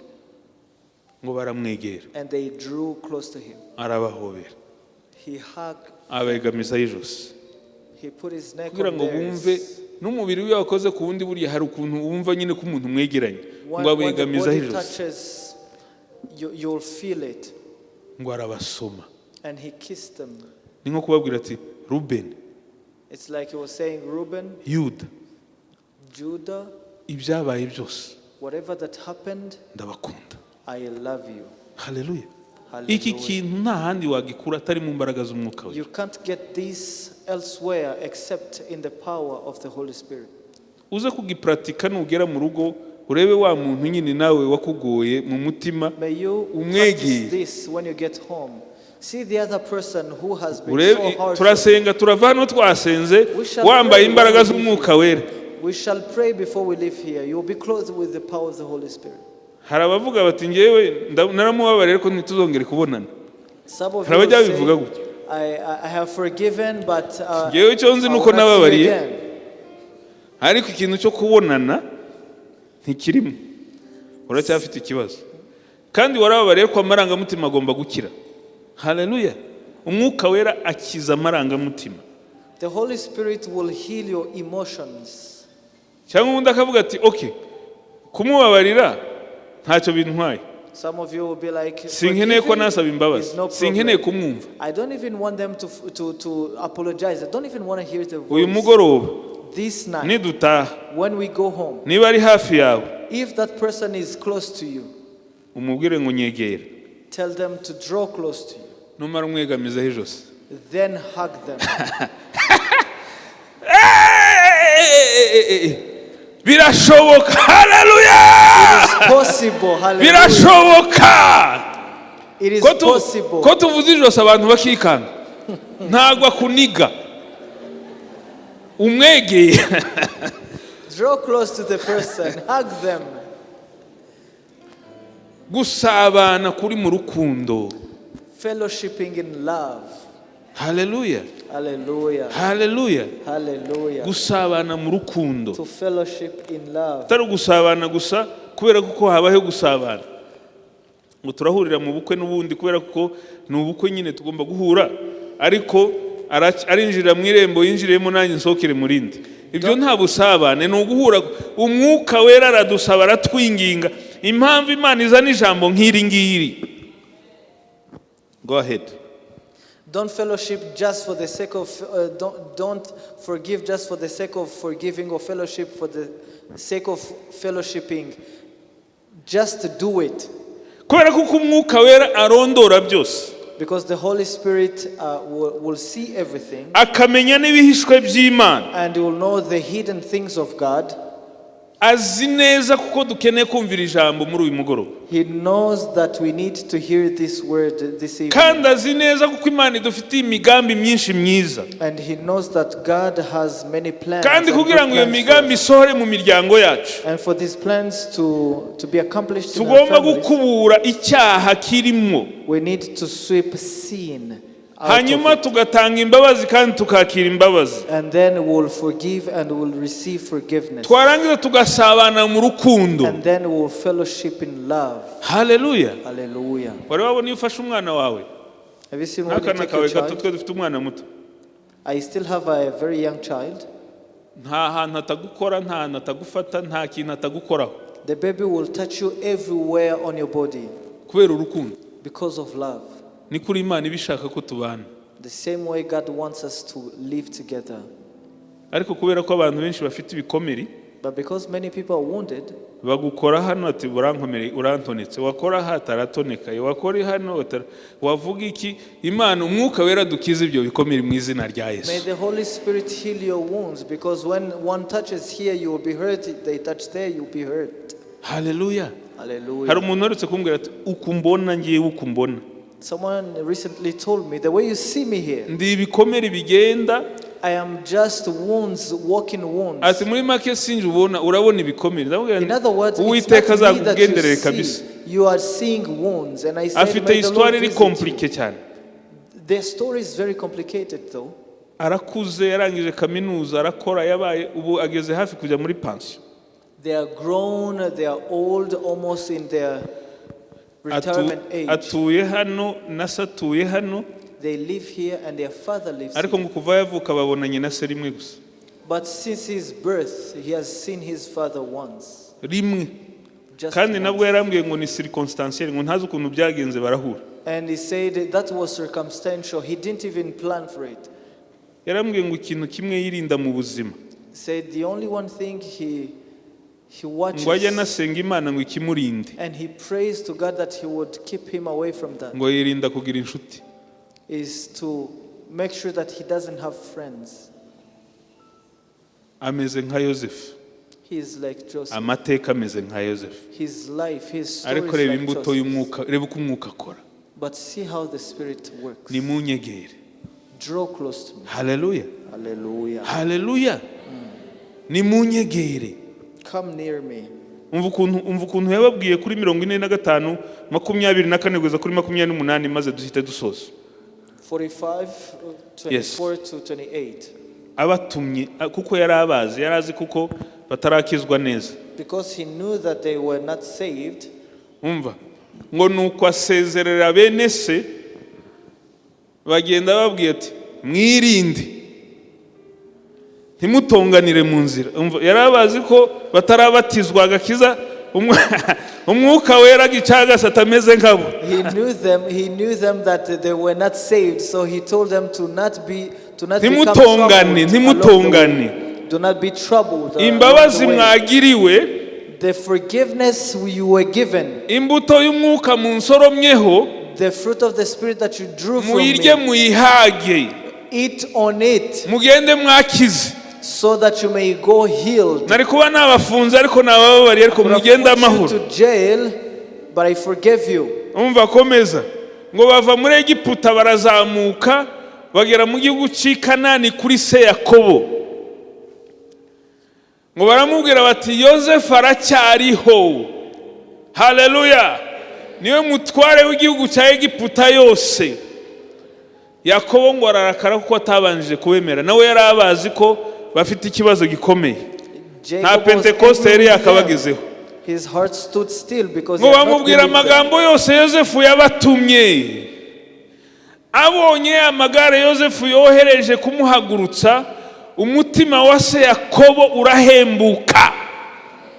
Ngo baramwegera. And they drew close to him. Arabahobera. He hugged, Abegamizaho ijosi he put his neck kugira on ngo bumve theirs. n'umubiri we wakoze ku wundi. Buriya hari ukuntu wumva nyine ko umuntu mwegeranye. Ngo When the abegamizaho body ijosi. touches, you'll feel it. Ngo arabasoma. And he kissed them. Ni nko kubabwira ati: "Rubeni, It's like he was saying, 'Reuben, Yuda, Judah, ibyabaye byose, whatever that happened, ndabakunda." I love you." Haleluya! Iki Hallelujah. kintu nta handi wagikura atari mu mbaraga z'Umwuka We. You can't get this elsewhere except in the power of the Holy Spirit. Uze kugipuratika nugera mu rugo, urebe wa muntu nyine nawe wakugoye mu mutima, May you umwegere. practice this when you get home. See the other person who has been Urebe. so hard to you. Turasenga, turava hano twasenze, We shall wambaye pray imbaraga when we leave. z'Umwuka Wera. We shall pray before we leave here. You will be clothed with the power of the Holy Spirit. Hari abavuga bati: "Ngewe naramubabariye, ariko ntituzongere kubonana." Some of Hari you abajya will babivuga say, gutyo. I have forgiven, but Ngewe icyo nzi I ni will uko not see you nababariye. again." Ariko ikintu cyo kubonana ntikirimo, uracyafite ikibazo kandi warababariye ko amarangamutima agomba gukira. Haleluya! Umwuka Wera akiza amarangamutima. The Holy Spirit will heal your emotions. Cyangwa ubundi akavuga ati: "Ok, kumubabarira ntacyo bintwaye. Some of you will be like, Sinkeneye ko 'Forgiving nasaba imbabazi. is no Sinkeneye problem. kumwumva." I don't even want them to apologize. I don't even want to hear the Uyu voice." mugoroba This night, nidutaha, when we go home, niba ari hafi yawe, if that person is close to you, umubwire ngo nyegera. Tell them to draw close to you. Numara umwegamizaho ijosi. Then hug them. Birashoboka, haleluya! It's possible. Hallelujah. Birashoboka. It is Ko tu- possible. ko tuvuze ijosi abantu bakikanga, ntabwo akuniga umwegeye. Draw close to the person. Hug them. Gusabana kuri mu rukundo. Fellowshipping in love. Haleluya! Hallelujah. Haleluya! Hallelujah. Gusabana mu rukundo. To fellowship in love. Atari ugusabana gusa kubera ko habayeho gusabana, ngo turahurira mu bukwe n'ubundi, kubera ko ni ubukwe nyine tugomba guhura, ariko arinjirira mu irembo yinjiriyemo, nanjye nsohokere mu rindi. Ibyo nta busabane, ni uguhura. Umwuka Wera aradusaba, aratwinginga. Impamvu Imana izana ijambo nk'iri ngiri, go ahead. Don't fellowship just for the sake of, don't forgive just for the sake of forgiving or fellowship for the sake of fellowshipping. Just do it. Kubera ko uko Umwuka Wera arondora byose, Because the Holy Spirit will see everything akamenya n'ibihishwe by'Imana. And will know the hidden things of God. Azi neza kuko dukeneye kumvira ijambo muri uyu mugoroba. He knows that we need to hear this word this evening. Kandi azi neza kuko Imana idufitiye imigambi myinshi myiza. And he knows that God has many plans Kandi and kugira good ngo iyo plans for migambi us. isohore mu miryango yacu, And for these plans to be accomplished in our tugomba families, gukubura icyaha kirimo, we need to sweep sin out hanyuma of it. Tugatanga imbabazi kandi tukakira imbabazi. And then we'll forgive and we'll receive forgiveness. Twarangiza tugasabana mu rukundo. And then we'll fellowship in love. Haleluya! Hallelujah. Wari wabona iyo ufashe umwana wawe, Have you seen when you n'akana take kawe your gato? child? Twe dufite umwana muto. I still have a very young child. Nta hantu atagukora, nta hantu atagufata, nta kintu atagukoraho. The baby will touch you everywhere on your body Kubera urukundo. Because of love. Ni kuri Imana iba ishaka ko tubana. The same way God wants us to live together. Ariko kubera ko abantu benshi bafite ibikomere, But because many people are wounded, Bagukora hano, ati urankomereye, urantonetse. Wakora aha, ataratonekaye. Wakora hano, wavuga iki? Imana, Umwuka Wera dukize ibyo bikomere mu izina rya May Yesu. The Holy Spirit heal your wounds, because when one touches here, you will be hurt. If they touch there, you'll be hurt. Haleluya. Hari Hallelujah. Umuntu uherutse kumbwira ati uku mbona ngewe, uku mbona, Someone recently told me, the way you see me here, ndi ibikomere bigenda. I am just wounds, walking wounds. Ati muri make sinjye ubona, urabona ibikomere. Ndamubwira In nti, other words, it's Uwiteka not me that you azakugenderere kabisa. see. You are seeing wounds. And I said, Afite may the Lord histoire iri visit you. compliqué cyane. Their story is very complicated, though. Arakuze, yarangije kaminuza, arakora, yabaye, ubu ageze hafi kujya muri pansiyo. They are grown, they are old, almost in their retirement age. Atuye hano na se atuye hano. They live here and their father lives Ariko here. ngo kuva yavuka babonanye na se rimwe gusa. But since his birth, he has seen his father once. Rimwe. Just Kandi nabwo once. yarambwiye ngo ni circonstanciel, ngo ntazi ukuntu byagenze barahura. And he said that was circumstantial. He didn't even plan for it. Yarambwiye ngo ikintu kimwe yirinda mu buzima, He said the only one thing he ngo ajye watches anasenga Imana ngo ikimurinde, and he prays to God that he would keep him away from that ngo yirinda kugira inshuti. Is to make sure that he doesn't have friends. Ameze nka Yosefu. He is like Joseph. Amateka ameze nka Yosefu. His life, his story Ariko is reba like imbuto Joseph's. y'umwuka, reba uko umwuka akora. But see how the Spirit works. Nimunyegere. Draw close to me. Haleluya. Hallelujah. Haleluya, nimunyegere. Come near me. Umva ukuntu yababwiye kuri 45, 24 kugeza kuri 28, maze duhite dusoza. 45, Yes. 24 to 28. Abatumye kuko yari abazi, yari azi kuko batarakizwa neza. Because he knew that they were not saved, Umva ngo nuko asezerera bene se, bagenda babwiye ati mwirinde, ntimutonganire mu nzira. Umva, yari abazi ko batarabatizwa agakiza, Umwuka Wera gicagase atameze nkabo. He knew them. He knew them that they were not saved, so he told them to not become Ntimutongane, troubled along the way. ntimutongane. Do not be troubled along Imbabazi the way. mwagiriwe, The forgiveness you were given, imbuto y'umwuka munsoromyeho, the fruit of the Spirit that you drew from muyirye, me, muyihage, eat on it mugende mwakize. So that you may go healed. Nari kuba nabafunze, ariko nabababariye, ariko I would have mugende put you amahoro. to jail, but I forgive you. Umva, komeza ngo bava muri Egiputa, barazamuka, bagera mu gihugu cy'i Kanani kuri se Yakobo, ngo baramubwira bati Yosefu aracyariho, haleluya, niwe mutware w'igihugu cya Egiputa yose. Yakobo ngo ararakara kuko atabanjije kubemera, nawe yari abazi ko bafite ikibazo gikomeye. Nta Jacob was Pentekoste angry yari with them. yakabagezeho. His heart stood still because Ngo he had not bamubwira believed them. amagambo yose Yosefu yabatumye. Abonye amagare Yosefu yohereje kumuhagurutsa, umutima wa se Yakobo urahembuka.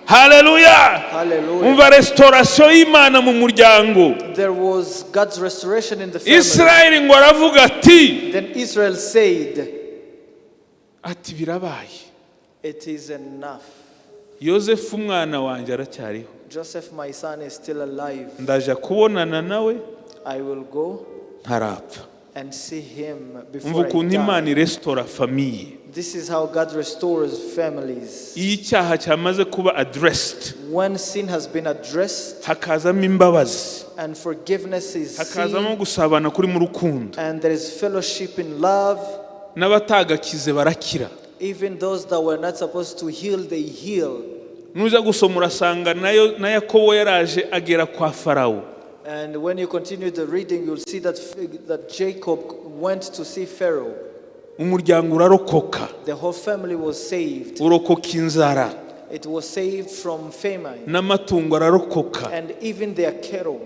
Haleluya. Hallelujah. Umva restauration y'Imana mu muryango. There was God's restoration in the family. Isirayeli ngo aravuga ati, Then Israel said, ati birabaye. "It is enough. Yosefu umwana wanjye aracyariho. Joseph, my son, is still alive. Ndaja kubonana nawe I will go ntarapfa." and see him Umva before I ukuntu Imana die." irestora famille. This is how God restores families. Iyo icyaha cyamaze kuba addressed, When sin has been addressed hakazamo imbabazi, and forgiveness is hakazamo seen, gusabana kuri mu rukundo, and there is fellowship in love, n'abatagakize barakira. Even those that were not supposed to heal, they heal. Nuza gusoma urasanga nayo na Yakobo yaraje agera kwa Farawo. And when you continue the reading, you'll see that Jacob went to see Pharaoh. Umuryango urarokoka. The whole family was saved. Urokoka inzara. It was saved from famine N'amatungo ararokoka. And even their cattle.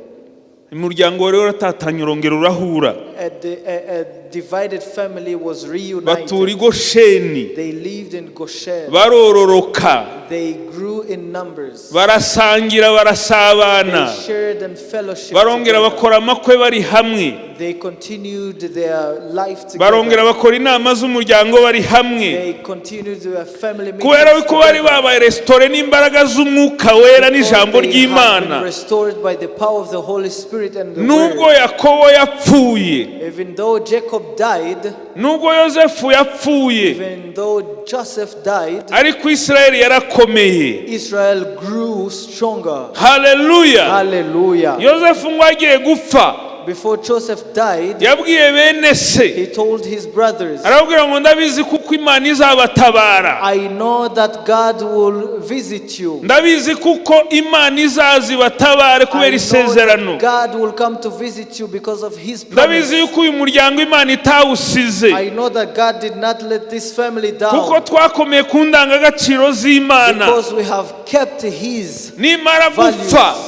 Umuryango rero uratatanya, urongera urahura. A divided family was Batura reunited. I Gosheni. They lived in Goshen. Barororoka. They grew in numbers. Barasangira, barasabana. They shared and fellowship Barongera together. bakora amakwe bari hamwe. They continued their life together. Barongera bakora inama z'umuryango bari hamwe. They continued their family meetings Kubera ko bari together. babaye restauré n'imbaraga z'Umwuka Wera Because n'ijambo they had been ry'Imana. restored by the power of the Holy Spirit and the Nubwo Word. Yakobo yapfuye, Even though Jacob died, nubwo Yosefu yapfuye, even though Joseph died, ariko Isirayeli yarakomeye. Israel grew stronger. Haleluya! Hallelujah. Yosefu ngo agiye gupfa, Before Joseph died, yabwiye bene se, he told his brothers, arababwira ngo ndabizi kuko Imana izabatabara, "I know that God will visit you. Ndabizi kuko Imana izaza ibatabare I kubera know isezerano, that God will come to visit you because of his ndabizi promise. yuko uyu muryango Imana itawusize, I know that God did not let this family kuko down twakomeye ku ndangagaciro z'Imana. because we have kept his Nimara gupfa, values.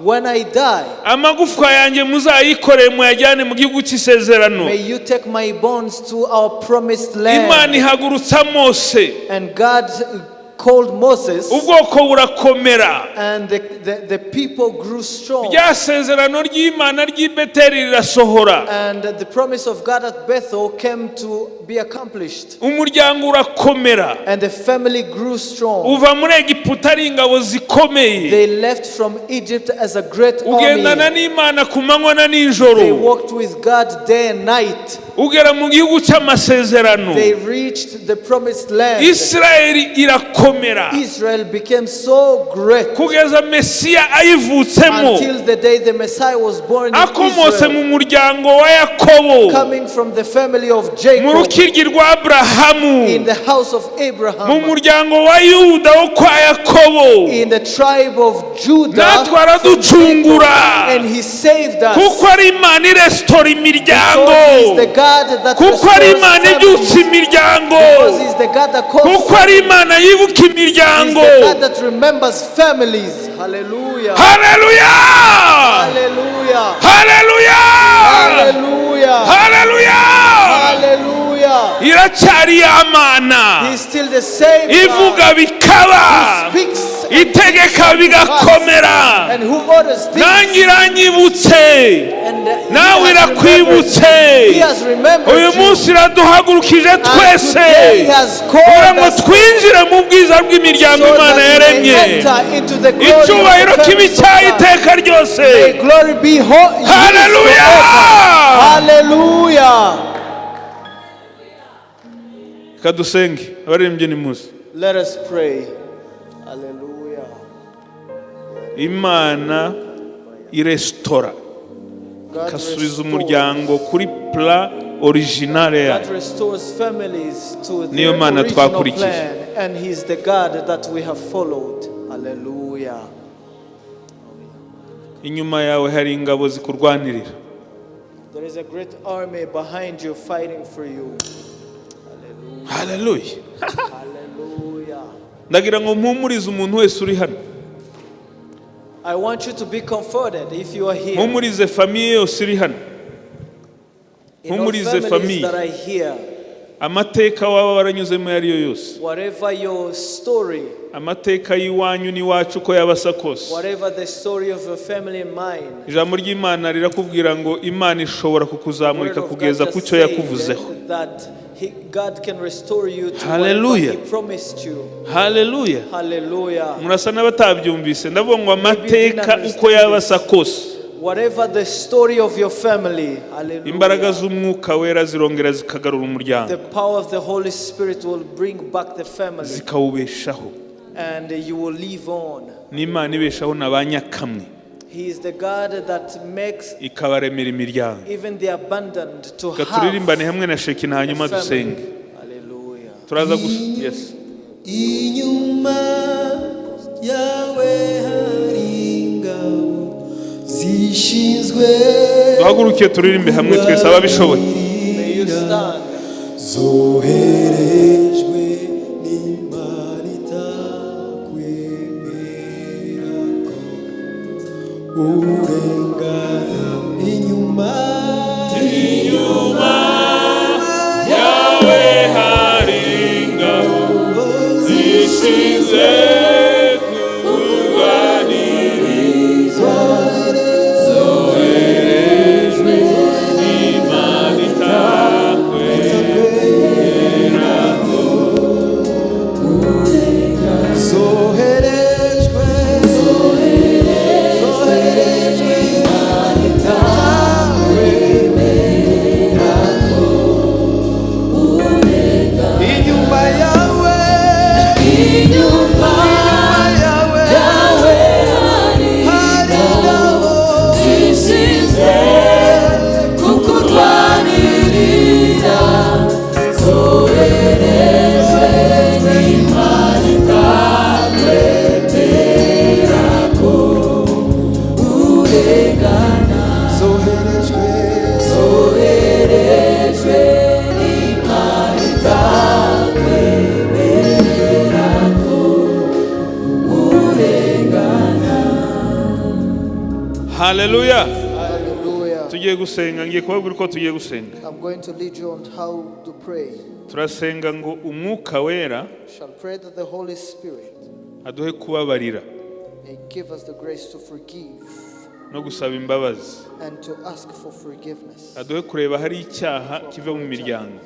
When I die, amagufwa yanjye muzayikorere muyajyane mu gihugu cy'isezerano." may you take my bones to our promised Imana land." ihagurutsa Mose, And God called Moses, ubwoko burakomera, and the people grew strong. Rya sezerano ry'Imana ry'i Beteli rirasohora, And the promise of God at Bethel came to be accomplished. Umuryango urakomera, And the family grew strong. Uva muri Egiputa ari ingabo zikomeye, They left from Egypt as a great ugendana army. n'Imana ku manywa na They nijoro, walked with God day and night. Ugera mu gihugu cy'amasezerano. They reached the promised land. Isirayeli irakomera Israel became so great kugeza Mesiya ayivutsemo, until the day the Messiah was born in akomotse mu Israel, muryango wa Yakobo, coming from the family of mu Jacob, rukiryi rwa Aburahamu, in the house of mu Abraham, muryango wa Yuda wo kwa Yakobo. in the tribe of Judah, Natwe araducungura, and he saved us. Kuko ari Imana iresitora imiryango, Because he is the God that kuko ari restores Imana ibyutsa families. imiryango, Because he is the God that calls kuko ari Imana yibuka He's imiryango. the God that remembers families. Hallelujah. Haleluya! Hallelujah. Haleluya! Hallelujah. Haleluya! Hallelujah. Iracyari ya Mana He's still the same God ivuga bikaba, who speaks and itegeka things come to pass, bigakomera. and who orders things. Nanjye iranyibutse, And he nawe has remembered. irakwibutse. He has remembered Uyu you. munsi iraduhagurukije And twese today he has kugira called ngo us twinjire mu bwiza bw'imiryango so Imana that we yaremye. may enter into the glory of Icyubahiro the kibe families of icyaha God. iteka ryose. May glory be his Hallelujah. forever. Hallelujah. Reka dusenge, abaririmbyi ni muze. Let us pray. Hallelujah. Imana iresitora, God ikasubiza restores, umuryango kuri plan originale God yayo. restores families to Niyo their Mana original twakurikije. plan, and He's the God that we have followed. Hallelujah. Inyuma yawe hari ingabo zikurwanirira. There is a great army behind you fighting for you. Haleluya! Hallelujah. Ndagira ngo mpumurize umuntu wese uri hano, I want you to be comforted if you are here. Mpumurize famille yose iri hano, In all mpumurize families famille. that are here, Amateka waba waranyuzemo ayo ari yo yose, whatever your story, amateka y'iwanyu n'iwacu uko yaba asa kose, whatever the story of your family and mine, ijambo ry'Imana rirakubwira ngo Imana ishobora the word kukuzamurika of God kugeza ku just cyo said yakuvuzeho. that God can restore you to whatever Hallelujah. He promised you. Haleluya! Hallelujah. Murasa n'abatabyumvise. Ndavuga ngo amateka uko yaba asa kose, Whatever the story of your family, imbaraga hallelujah. z'Umwuka Wera zirongera zikagarura umuryango, The power of the Holy Spirit will bring back the family zikawubeshaho. And you will live on. N'Imana ibeshaho na ba nyakamwe, He is the God that makes ikabaremera imiryango. Even the abandoned to Reka have turirimbane hamwe na Shekina, a hanyuma family. dusenge. Hallelujah. Turaza gusa, yes. Inyuma yawe hari ingabo zishinzwe Duhaguruke turirimbe hamwe twese ababishoboye. May you stand. Zoherejwe n'Imana itakwemera ko urengana. Inyuma Inyuma yawe hari ingabo zishinzwe kurwanirira, zoherejwe. Haleluya. Hallelujah. Tugiye gusenga, ngiye kubabwira uko tugiye gusenga. I'm going to lead you on how to pray. Turasenga ngo Umwuka Wera Shall pray that the Holy Spirit aduhe kubabarira may give us the grace to forgive no gusaba imbabazi, and to ask for forgiveness, aduhe kureba hari icyaha kiva mu miryango.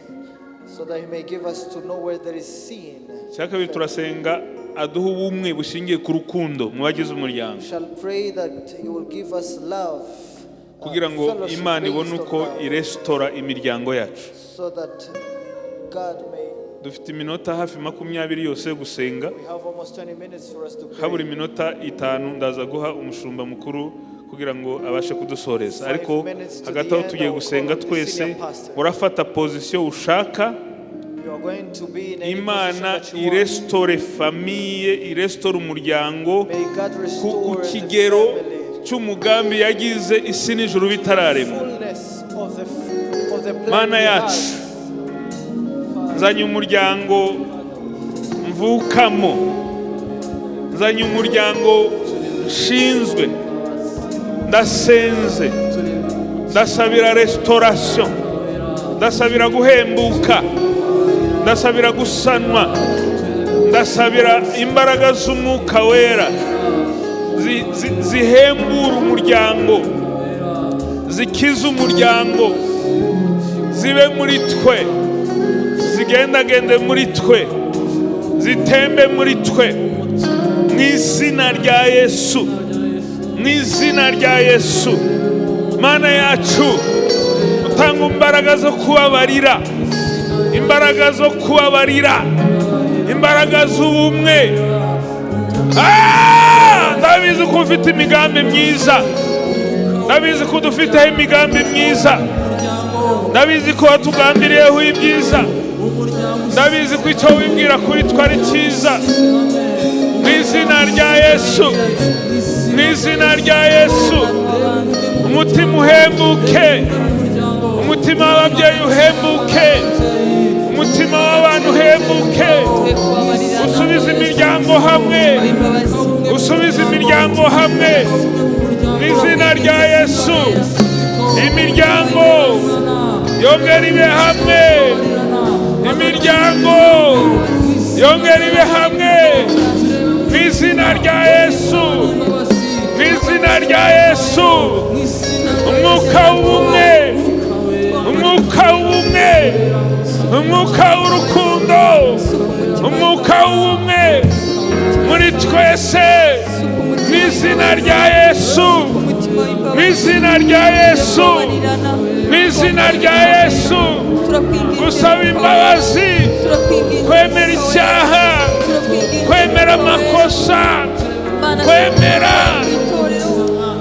So that He may give us to know where there is sin. Icya kabiri, turasenga aduhe ubumwe bushingiye ku rukundo mu bagize umuryango, Shall pray that He will give us love, kugira ngo fellowship Imana ibone based on uko love, iresitora imiryango yacu. So that God may. Dufite iminota hafi 20 yose yo gusenga. We have almost 20 minutes for us to Habura pray. iminota 5, ndaza guha umushumba mukuru kugira ngo abashe kudusoreza, ariko hagati aho tugiye gusenga twese. Urafata position ushaka. You are going to be in any position Imana that you want. irestore famille, irestore umuryango May God ku restore the kigero family, cy'umugambi yagize isi n'ijuru bitararemwa. Fullness of the plan Mana He yacu, has. nzanye umuryango mvukamo, nzanye umuryango nshinzwe, ndasenze, ndasabira restauration, ndasabira guhembuka, ndasabira gusanwa, ndasabira imbaraga z'Umwuka Wera zihembura umuryango, zikiza umuryango, zibe muri twe, zigendagende muri twe, zitembe muri twe, mu izina rya Yesu, mu izina rya Yesu. Mana yacu, utanga imbaraga zo kubabarira, imbaraga zo kubabarira, imbaraga z'ubumwe. Ah! Ndabizi ko ufite imigambi myiza, ndabizi ko dufiteho imigambi myiza, ndabizi ko watugambiriyeho ibyiza, ndabizi ko icyo wibwira kuri twe ari cyiza. Mu izina rya Yesu, mu izina rya Yesu, umutima uhembuke, umutima w'ababyeyi uhembuke, umutima w'abantu uhembuke, usubize imiryango hamwe, usubize imiryango hamwe, mu izina rya Yesu. Imiryango yongera ibe hamwe, imiryango yongera ibe hamwe, mu izina rya Yesu, mu izina rya Yesu. Umwuka w'ubumwe, umwuka w'ubumwe, umwuka w'urukundo, umwuka w'ubumwe muri twese, mu izina rya Yesu, mu izina rya Yesu, mu izina rya Yesu. Gusaba imbabazi, kwemera icyaha, kwemera amakosa, kwemera,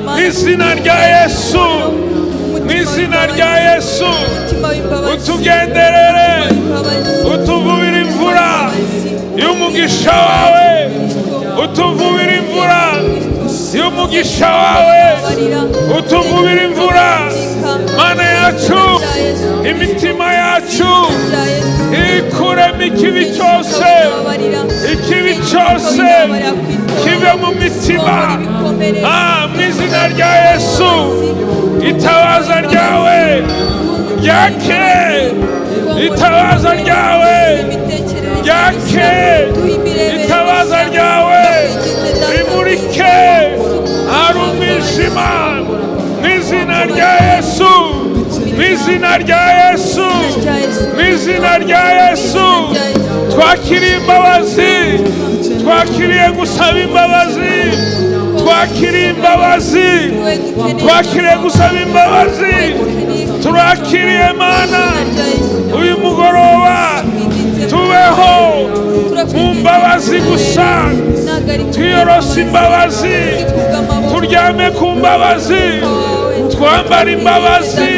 mu izina rya Yesu, mu izina rya Yesu. Utugenderere, utuvubire imvura y'umugisha wawe, utuvubire imvura y'umugisha wawe, utuvubire imvura. Mana yacu, imitima yacu ikuremo ikibi cyose, ikibi cyose kive mu mitima. Ah, mu izina rya Yesu, itabaza ryawe ryake, itabaza ryawe ryake, itabaza ryawe rimurike hari umwijima, mu izina rya Yesu, mu izina rya Yesu, mu izina rya Yesu. Twakiriye imbabazi, twakiriye gusaba imbabazi, twakiriye imbabazi, twakiriye gusaba imbabazi, turakiriye. Mana, uyu mugoroba tubeho mu mbabazi gusa, twiyorose imbabazi, turyame ku mbabazi, twambara imbabazi,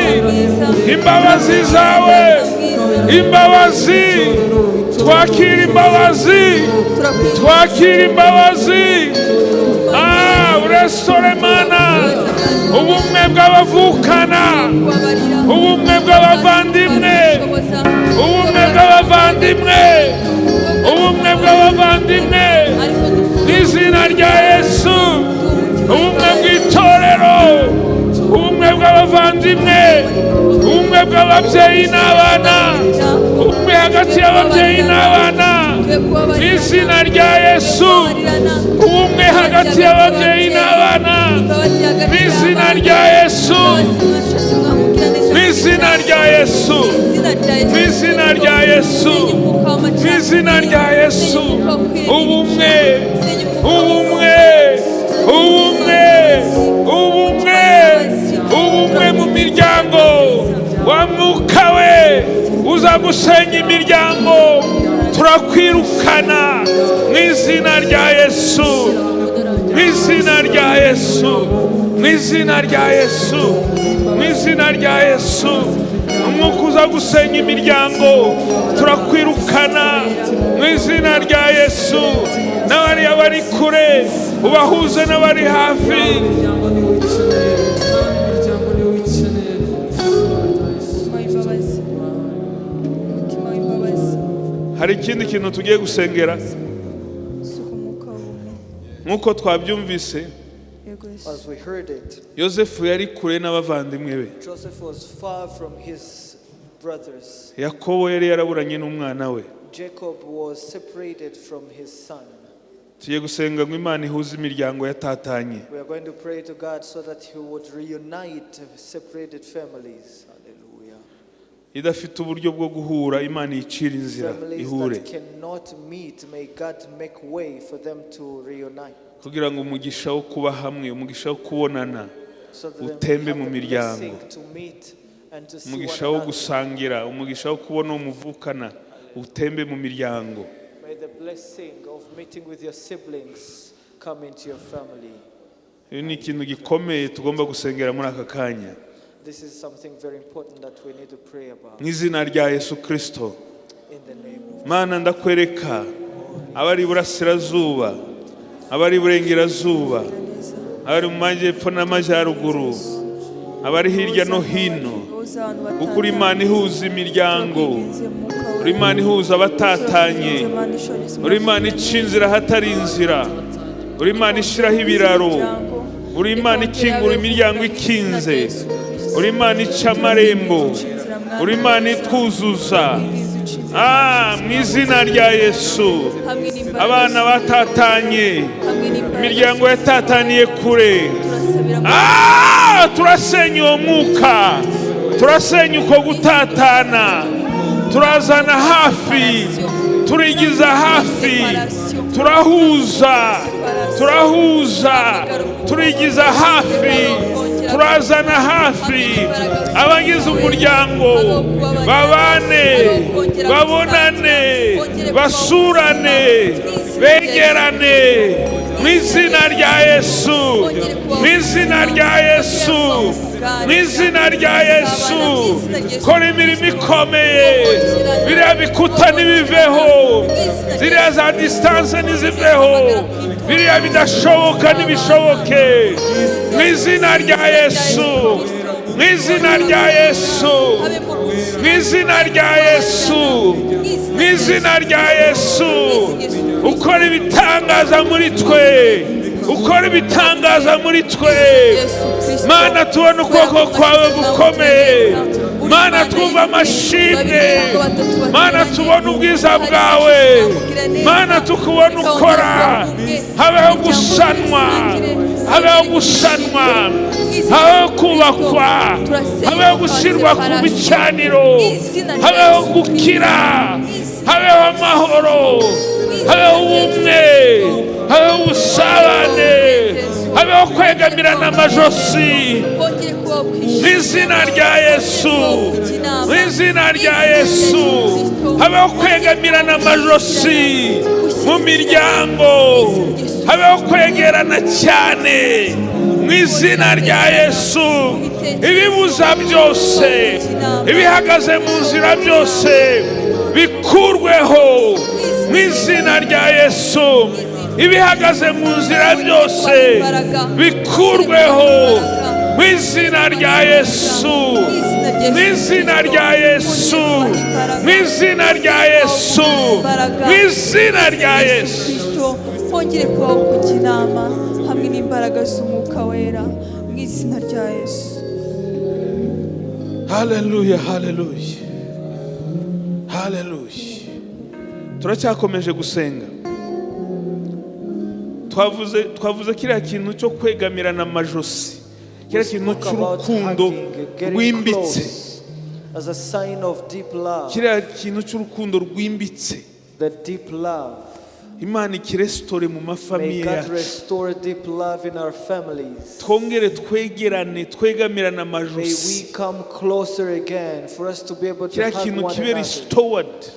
imbabazi zawe, imbabazi. Twakira imbabazi, twakira imbabazi. Ah, urestore, Mana, ubumwe bw'abavukana, ubumwe bw'abavandimwe, ubumwe bw'abavandimwe, ubumwe bw'abavandimwe, mu izina rya Yesu, ubumwe bw'itorero. y'ababyeyi n'abana, ubumwe hagati y'ababyeyi n'abana, mu izina rya Yesu. Ubumwe hagati y'ababyeyi n'abana, mu izina rya Yesu, mu izina rya Yesu, mu izina rya Yesu, mu izina rya Yesu. Ubumwe, ubumwe, ubumwe, ubumwe, ubumwe mu miryango. Wa mwuka we uza gusenya imiryango, turakwirukana mu izina rya Yesu, mu izina rya Yesu, mu izina rya Yesu, mu izina rya Yesu. Umwuka uza gusenya imiryango, turakwirukana mu izina rya Yesu. N'abariya bari kure ubahuze n'abari hafi. Imiryango niwe ukeneye, imiryango niwe ukeneye. Umutima w'imbabazi, umutima w'imbabazi. Hari ikindi kintu tugiye gusengera. Suka umwuka w'ubumwe. Nk'uko twabyumvise, Yego Yesu. As we heard it, Yosefu yari kure n'abavandimwe be. Joseph was far from his brothers. Yakobo yari yaraburanye n'umwana we. Jacob was separated from his son. Tugiye gusenga ngo Imana ihuze imiryango yatatanye. We are going to pray to God so that He would reunite separated families. Hallelujah. Idafite uburyo bwo guhura, Imana iyicira inzira Families ihure, that cannot meet, may God make way for them to reunite. Kugira ngo umugisha wo kuba hamwe, umugisha wo kubonana So that they may utembe have mu the miryango, blessing to meet and to see one umugisha wo another. gusangira, umugisha wo kubona uwo muvukana utembe mu miryango. May the blessing of meeting with your siblings come into your family. Ibi ni ikintu gikomeye tugomba gusengera muri aka kanya. This is something very important that we need to pray about. Mu izina rya Yesu Kirisito. In the name of Mana, ndakwereka abari iburasirazuba, abari iburengerazuba, abari mu majyepfo n'amajyaruguru, abari hirya no hino, kuko uri Imana ihuza imiryango, uri Imana ihuza abatatanye, uri Imana ica inzira ahatari inzira, uri Imana ishyiraho ibiraro, uri Imana ikingura imiryango ikinze, uri Imana ica amarembo, uri Imana itwuzuza. Mu izina rya Yesu, abana batatanye, imiryango yatataniye kure, turasenya uwo mwuka, turasenya uko gutatana, turazana hafi, turigiza hafi, turahuza, turahuza, turigiza hafi, turazana hafi abagize umuryango, babane, babonane, basurane, begerane, mu izina rya Yesu, mu izina rya Yesu, mu izina rya Yesu. Kora imirimo ikomeye, biriya bikuta ntibiveho, ziriya za distance ntiziveho, biriya bidashoboka ntibishoboke, mu izina rya Yesu, mu izina rya Yesu, mu izina rya Yesu, mu izina rya Yesu. Ukora ibitangaza muri twe, ukora ibitangaza muri twe. Mana, tubona ukuboko kwawe gukomeye. Mana, twumva amashimwe. Mana, tubona ubwiza bwawe. Mana, tukubona ukora. Habeho gusanwa, habeho gusanwa, habeho kubakwa, habeho gushyirwa ku bicaniro, habeho gukira, habeho amahoro, habeho ubumwe, habeho ubusabane, habeho kwegamirana amajosi, mu izina rya Yesu, mu izina rya Yesu. Habeho kwegamirana amajosi mu miryango, habeho kwegerana cyane, mu izina rya Yesu. Ibibuza byose, ibihagaze mu nzira byose bikurweho, mu izina rya Yesu. Ibihagaze mu nzira byose bikurweho, mu izina rya Yesu, mu izina rya Yesu, mu izina rya Yesu, mu izina rya Yesu. Hongere kubaho kujya inama hamwe n'imbaraga z'Umwuka Wera, mu izina rya Yesu. Haleluya, haleluya, haleluya. Turacyakomeje gusenga. Twavuze kiriya kintu cyo kwegamirana amajosi, kiriya kintu Spoke about cy'urukundo hugging, getting rwimbitse, close as a sign of deep love. Kiriya kintu cy'urukundo rwimbitse. The deep love. Imana ikirestore mu May mafamiye God yacu. Restore deep love in our families. Twongere twegerane, twegamirane May amajosi. we come closer again for us to be able to Kiriya hug kintu one kibe another. restored.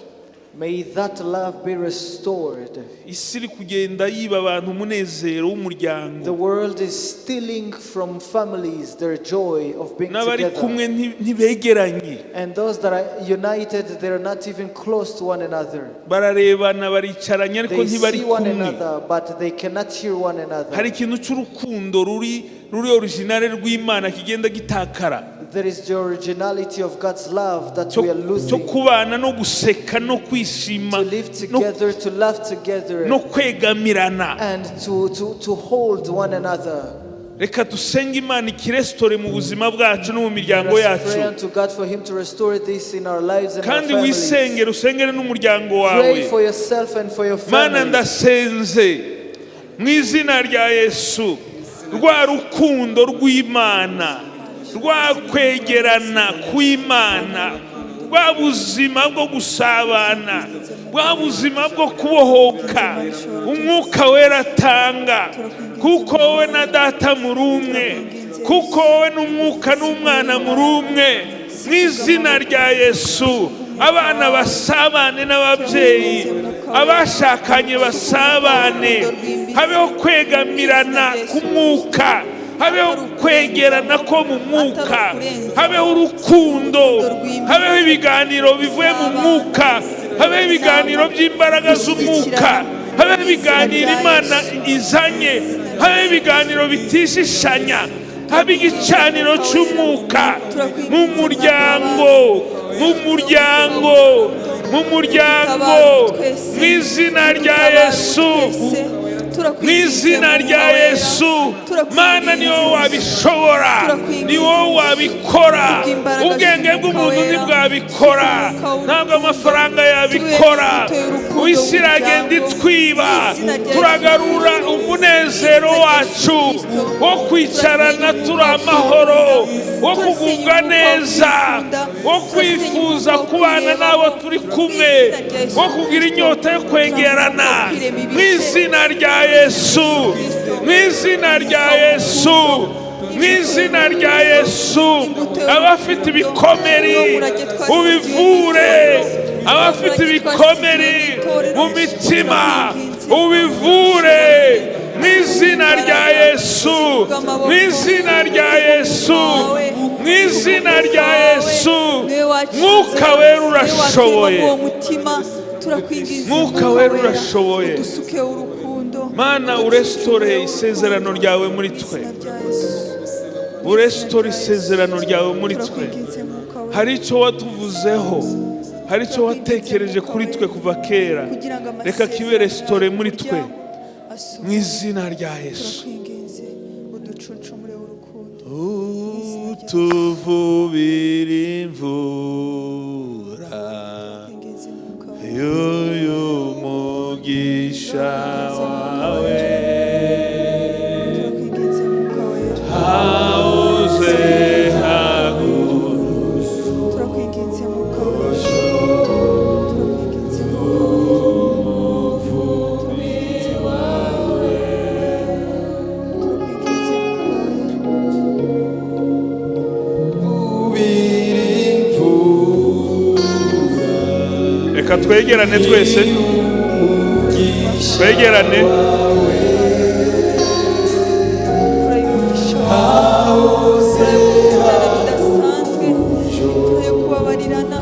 May that love be restored. Isi iri kugenda yiba abantu umunezero w'umuryango. The world is stealing from families their joy of being N'abari together. Kumwe ntibegeranye. And those that are united, they are not even close to one another. Bararebana, baricaranye, ariko They ntibari see one kumwe. Another, but they cannot hear one another. Hari ikintu cy'urukundo ruri original rw'Imana kigenda gitakara, There is the originality of God's love that cyo we are cyo losing. Kubana no guseka no kwishima To live no, together, to love together, no kwegamirana. And to hold one another. Reka dusenge Imana ikirestore mu buzima bwacu no mu miryango Let us yacu. pray unto God for Him to restore this in our lives and our Kandi families. wisengere, usengere n'umuryango wawe. Pray for yourself and for your Mana, family. ndasenze mu izina rya Yesu, rwa rukundo rw'Imana, rwa kwegerana kw'Imana, rwa buzima bwo gusabana, rwa buzima bwo kubohoka Umwuka Wera atanga, kuko wowe na Data muri umwe, kuko wowe n'Umwuka n'Umwana muri umwe. Mu izina rya Yesu, abana basabane n'ababyeyi, abashakanye basabane, habeho kwegamirana k'umwuka, habeho kwegerana ko mu mwuka, habeho urukundo, habeho ibiganiro bivuye mu mwuka, habeho ibiganiro by'imbaraga z'umwuka, habeho ibiganiro Imana izanye, habeho ibiganiro bitishishanya, habe igicaniro cy'umwuka mu muryango, mu muryango, mu muryango, mu izina rya Yesu, mu izina rya Yesu. Mana, ni wowe wabishobora, ni wowe wabikora. Ubwenge bw'umuntu ntibwabikora, ntabwo amafaranga yabikora. Isi iragenda itwiba. Turagarura umunezero wacu wo kwicarana turi amahoro, wo kugubwa neza, wo kwifuza kubana n'abo turi kumwe, wo kugira inyota yo kwegerana, mu izina rya Yesu, mu izina rya Yesu, mu izina rya Yesu. Abafite ibikomeri ubivure, abafite ibikomeri mu mitima ubivure, mu izina rya Yesu, mu izina rya Yesu, mu izina rya Yesu. Mwuka Wera urashoboye. Mwuka Wera urashoboye. Mana, urestore isezerano ryawe muri twe, urestore isezerano ryawe muri twe. Hari icyo watuvuzeho, hari icyo watekereje kuri twe kuva kera, reka kibe restored muri twe, mu izina rya Yesu. Turakwinginze, uducuncumure urukundo. Utuvubira imvura Turakwinginze, Mwuka Wera. y'uyu mugisha wawe. Turakwinginze, Mwuka Wera. Hawuze hagu Turakwinginze, Mwuka Wera. Turakwinginze, Mwuka Wera. Turakwinginze, Mwuka Wera. Turakwinginze, Mwuka Wera. Reka twegerane twese, twegerane. Imvura y'umugisha wawe, imvura yo gukundana bidasanzwe, imvura yo kubabarirana.